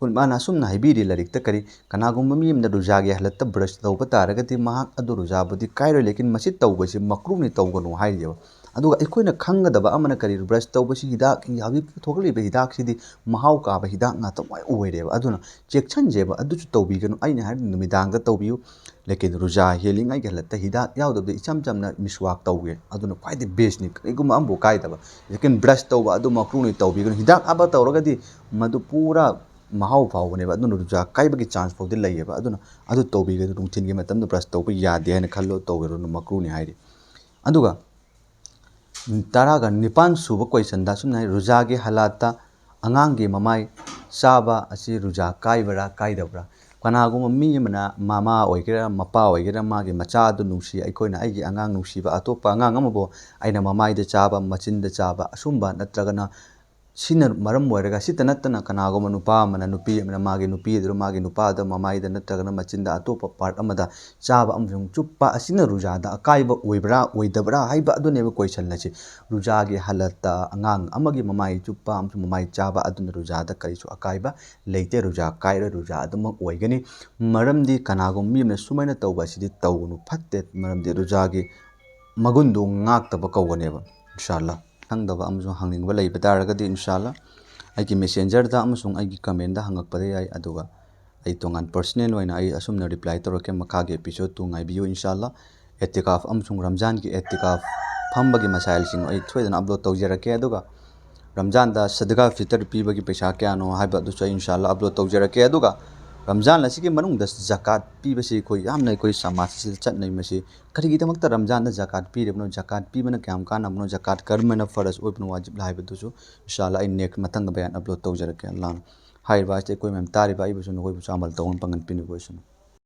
ꯎꯂꯃꯥꯅ ꯑꯁꯨꯝꯅ ꯍꯥꯏꯕꯤꯔꯤ ꯂꯥꯏꯔꯤꯛꯇ ꯀꯔꯤ, ꯀꯅꯥꯒꯨꯝꯕ ꯃꯤ ꯑꯃꯅ ꯔꯨꯖꯥꯒꯤ ꯍꯥꯂꯠꯇ ꯕ꯭ꯔꯁ ꯇꯧꯕ ꯇꯥꯔꯒꯗꯤ ꯃꯍꯥꯛ ꯑꯗꯨ ꯔꯨꯖꯥꯕꯨꯗꯤ ꯀꯥꯏꯔꯣꯏ, ꯂꯦꯀꯤꯟ ꯃꯁꯤ ꯇꯧꯕꯁꯤ ꯃꯀ꯭ꯔꯨꯅꯤ, ꯇꯧꯒꯅꯨ ꯍꯥꯏꯔꯤꯑꯕ꯫ ꯑꯗꯨꯒ ꯑꯩꯈꯣꯏꯅ ꯈꯪꯒꯗꯕ ꯑꯃꯅ ꯀꯔꯤ, ꯕ꯭ꯔꯁ ꯇꯧꯕꯁꯤ ꯍꯤꯗꯥꯛ, ꯍꯧꯖꯤꯛ ꯊꯣꯛꯂꯛꯂꯤꯕ ꯍꯤꯗꯥꯛꯁꯤꯗꯤ ꯃꯍꯥꯎ ꯀꯥꯕ ꯍꯤꯗꯥꯛ ꯉꯥꯛꯇ ꯂꯣꯏ ꯑꯣꯏꯔꯦꯕ꯫ ꯑꯗꯨꯅ ꯆꯦꯛꯁꯟꯖꯦꯕ, ꯑꯗꯨꯁꯨ ꯇꯧꯕꯤꯒꯅꯨ꯫ ꯑꯩꯅ ꯍꯥꯏꯔꯤꯕ ꯅꯨꯃꯤꯗꯥꯡꯗ ꯇꯧꯕꯤꯌꯨ꯫ ꯂꯦꯀꯤꯟ ꯔꯨꯖꯥ ꯍꯦꯜꯂꯤꯉꯩꯒꯤ ꯍꯥꯂꯠꯇ ꯍꯤꯗꯥꯛ ꯌꯥꯎꯗꯕꯗ ꯏꯆꯝ ꯆꯝꯅ ꯃꯤꯁꯋꯥꯛ ꯇꯧꯒꯦ, ꯑꯗꯨꯅ ꯈ꯭ꯋꯥꯏꯗꯒꯤ ꯕꯦꯁꯅꯤ꯫ ꯀꯔꯤꯒꯨꯝꯕ ꯑꯃꯐꯥꯎ ꯀꯥꯏꯗꯕ꯫ ꯂꯦꯀꯤꯟ ꯕ꯭ꯔꯁ ꯇꯧꯕ ꯑꯗꯨ ꯃꯀ꯭ꯔꯨꯅꯤ, ꯇꯧꯕꯤꯒꯅꯨ꯫ ꯍꯤꯗꯥꯛ ꯍꯥꯞꯄ ꯇꯧꯔꯒꯗꯤ ꯃꯗꯨ ꯄꯨꯔꯥ ꯃꯍꯥꯎ ꯐꯥꯎꯕꯅꯦꯕ꯫ ꯑꯗꯨꯅ ꯔꯨꯖꯥ ꯀꯥꯏꯕꯒꯤ ꯆꯥꯟꯁ ꯐꯥꯎꯗꯤ ꯂꯩꯌꯦꯕ꯫ ꯑꯗꯨꯅ ꯑꯗꯨ ꯇꯧꯕꯤꯒꯅꯨ꯫ ꯅꯨꯡꯊꯤꯜꯒꯤ ꯃꯇꯝꯗ ꯕ꯭ꯔꯁ ꯇꯧꯕ ꯌꯥꯗꯦ ꯍꯥꯏꯅ ꯈꯜꯂꯣ, ꯇꯧꯒꯅꯨ, ꯃꯀ꯭ꯔꯨꯅꯤ ꯍꯥꯏꯔꯤ꯫ ꯑꯗꯨꯒ ꯇꯔꯥꯒ ꯅꯤꯄꯥꯟ ꯁꯨꯕ ꯀꯣꯏꯁꯟꯗ ꯑꯁꯨꯝꯅ ꯍꯥꯏ, ꯔꯨꯖꯥꯒꯤ ꯍꯥꯂꯥꯠꯇ ꯑꯉꯥꯡꯒꯤ ꯃꯃꯥꯏ ꯆꯥꯕ ꯑꯁꯤ ꯔꯨꯖꯥ ꯀꯥꯏꯕ꯭ꯔꯥ ꯀꯥꯏꯗꯕ꯭ꯔꯥ? ꯀꯅꯥꯒꯨꯝꯕ ꯃꯤ ꯑꯃꯅ ꯃꯃꯥ ꯑꯣꯏꯒꯦꯔꯥ ꯃꯄꯥ ꯑꯣꯏꯒꯦꯔꯥ ꯃꯥꯒꯤ ꯃꯆꯥ ꯑꯗꯨ ꯅꯨꯡꯁꯤ, ꯑꯩꯈꯣꯏꯅ ꯑꯩꯒꯤ ꯑꯉꯥꯡ ꯅꯨꯡꯁꯤꯕ ꯑꯇꯣꯞꯄ ꯑꯉꯥꯡ ꯑꯃꯕꯨ ꯑꯩꯅ ꯃꯃꯥꯏꯗ ꯆꯥꯕ, ꯃꯆꯤꯟꯗ ꯆꯥꯕ, ꯑꯁꯨꯝꯕ ꯅꯠꯇ꯭ꯔꯒꯅ ꯁꯤꯅ ꯃꯔꯝ ꯑꯣꯏꯔꯒ, ꯁꯤꯇ ꯅꯠꯇꯅ ꯀꯅꯥꯒꯨꯝꯕ ꯅꯨꯄꯥ ꯑꯃꯅ ꯅꯨꯄꯤ ꯑꯃꯅ ꯃꯥꯒꯤ ꯅꯨꯄꯤ ꯑꯗꯨ ꯃꯥꯒꯤ ꯅꯨꯄꯥꯗ ꯃꯃꯥꯏꯗ ꯅꯠꯇ꯭ꯔꯒꯅ ꯃꯆꯤꯟꯗ ꯑꯇꯣꯞꯄ ꯄꯥꯔꯠ ꯑꯃꯗ ꯆꯥꯕ ꯑꯃꯁꯨꯡ ꯆꯨꯞꯄ ꯑꯁꯤꯅ ꯔꯨꯖꯥꯗ ꯑꯀꯥꯏꯕ ꯑꯣꯏꯕ꯭ꯔꯥ ꯑꯣꯏꯗꯕ꯭ꯔꯥ ꯍꯥꯏꯕ ꯑꯗꯨꯅꯦꯕ ꯀꯣꯏꯁꯟ ꯑꯁꯤ꯫ ꯔꯨꯖꯥꯒꯤ ꯍꯥꯂꯠꯇ ꯑꯉꯥꯡ ꯑꯃꯒꯤ ꯃꯃꯥꯏ ꯆꯨꯞꯄ ꯑꯃꯁꯨꯡ ꯃꯃꯥꯏ ꯆꯥꯕ ꯑꯗꯨꯅ ꯔꯨꯖꯥꯗ ꯀꯔꯤꯁꯨ ꯑꯀꯥꯏꯕ ꯂꯩꯇꯦ, ꯔꯨꯖꯥ ꯀꯥꯏꯔꯣꯏ, ꯔꯨꯖꯥ ꯑꯗꯨꯃꯛ ꯑꯣꯏꯒꯅꯤ꯫ ꯃꯔꯝꯗꯤ ꯀꯅꯥꯒꯨꯝꯕ ꯃꯤ ꯑꯃꯅ ꯁꯨꯃꯥꯏꯅ ꯇꯧꯕ ꯑꯁꯤꯗꯤ ꯇꯧꯒꯅꯨ, ꯐꯠꯇꯦ꯫ ꯃꯔꯝꯗꯤ ꯔꯨꯖꯥꯒꯤ ꯃꯒꯨꯟꯗꯨ ꯉꯥꯛꯇꯕ ꯀꯧꯒꯅꯦꯕ꯫ ꯏꯟꯁꯥ ꯑꯜꯂꯥ꯫ ꯈꯪꯗꯕ ꯑꯃꯁꯨꯡ ꯍꯪꯅꯤꯡꯕ ꯂꯩꯕ ꯇꯥꯔꯒꯗꯤ, ꯏꯟꯁꯥ ꯑꯜꯂꯥ, ꯑꯩꯒꯤ ꯃꯦꯁꯦꯟꯖꯔꯗ ꯑꯃꯁꯨꯡ ꯑꯩꯒꯤ ꯀꯃꯦꯟꯗ ꯍꯪꯉꯛꯄꯗ ꯌꯥꯏ꯫ ꯑꯗꯨꯒ ꯑꯩ ꯇꯣꯉꯥꯟ ꯄꯔꯁꯅꯦꯜ ꯑꯣꯏꯅ ꯑꯩ ꯑꯁꯨꯝꯅ ꯔꯤꯄ꯭ꯂꯥꯏ ꯇꯧꯔꯛꯀꯦ꯫ ꯃꯈꯥꯒꯤ ꯑꯦꯄꯤꯁꯣꯗ ꯇꯨ ꯉꯥꯏꯕꯤꯌꯨ, ꯏꯟꯁꯥ ꯑꯜꯂꯥ꯫ ꯑꯦꯇꯤꯀꯥꯐ ꯑꯃꯁꯨꯡ ꯔꯝꯖꯥꯟꯒꯤ ꯑꯦꯇꯤꯀꯥꯐ ꯐꯝꯕꯒꯤ ꯃꯁꯥꯏꯜꯁꯤꯡ ꯑꯩ ꯁꯣꯏꯗꯅ ꯑꯞꯂꯣꯗ ꯇꯧꯖꯔꯛꯀꯦ꯫ ꯑꯗꯨꯒ ꯔꯝꯖꯥꯟꯗ ꯁꯗꯒꯥ ꯐꯤꯇꯔ ꯄꯤꯕꯒꯤ ꯄꯩꯁꯥ ꯀꯌꯥꯅꯣ ꯍꯥꯏꯕ ꯑꯗꯨꯁꯨ ꯑꯩ ꯏꯟꯁꯥ ꯑꯜꯂꯥ ꯑꯞꯂꯣꯗ ꯇꯧꯖꯔꯛꯀꯦ꯫ ꯑꯗꯨꯒ ꯔꯝꯖꯥꯟ ꯑꯁꯤꯒꯤ ꯃꯅꯨꯡꯗ ꯖꯀꯥꯠ ꯄꯤꯕꯁꯤ ꯑꯩꯈꯣꯏ ꯌꯥꯝꯅ ꯑꯩꯈꯣꯏ ꯁꯃꯥꯖ ꯑꯁꯤꯗ ꯆꯠꯅꯩ꯫ ꯃꯁꯤ ꯀꯔꯤꯒꯤꯗꯃꯛꯇ ꯔꯝꯖꯥꯟꯗ ꯖꯀꯥꯠ ꯄꯤꯔꯤꯕꯅꯣ, ꯖꯀꯥꯠ ꯄꯤꯕꯅ ꯀꯌꯥꯝ ꯀꯥꯟꯅꯕꯅꯣ, ꯖꯀꯥꯠ ꯀꯔꯝꯕꯅ ꯐꯔꯖ ꯑꯣꯏꯕꯅꯣ, ꯋꯥꯖꯤꯕ ꯍꯥꯏꯕꯗꯨꯁꯨ ꯏꯟꯁꯥ ꯑꯜꯂꯥ ꯑꯩ ꯅꯦꯛꯁ ꯃꯊꯪꯗ ꯕꯌꯥꯟ ꯑꯞꯂꯣꯗ ꯇꯧꯖꯔꯛꯀꯦ꯫ ꯑꯜꯂꯥꯍꯅ ꯍꯥꯏꯔꯤꯕ ꯑꯁꯤ ꯑꯩꯈꯣꯏ ꯃꯌꯥꯝ ꯇꯥꯔꯤꯕ ꯑꯩꯕꯨꯁꯨ ꯅꯈꯣꯏꯕꯨꯁꯨ ꯑꯃꯜ ꯇꯧꯅꯕ ꯄꯥꯡꯒꯟ ꯄꯤꯅꯕ ꯑꯣꯏꯁꯅꯨ꯫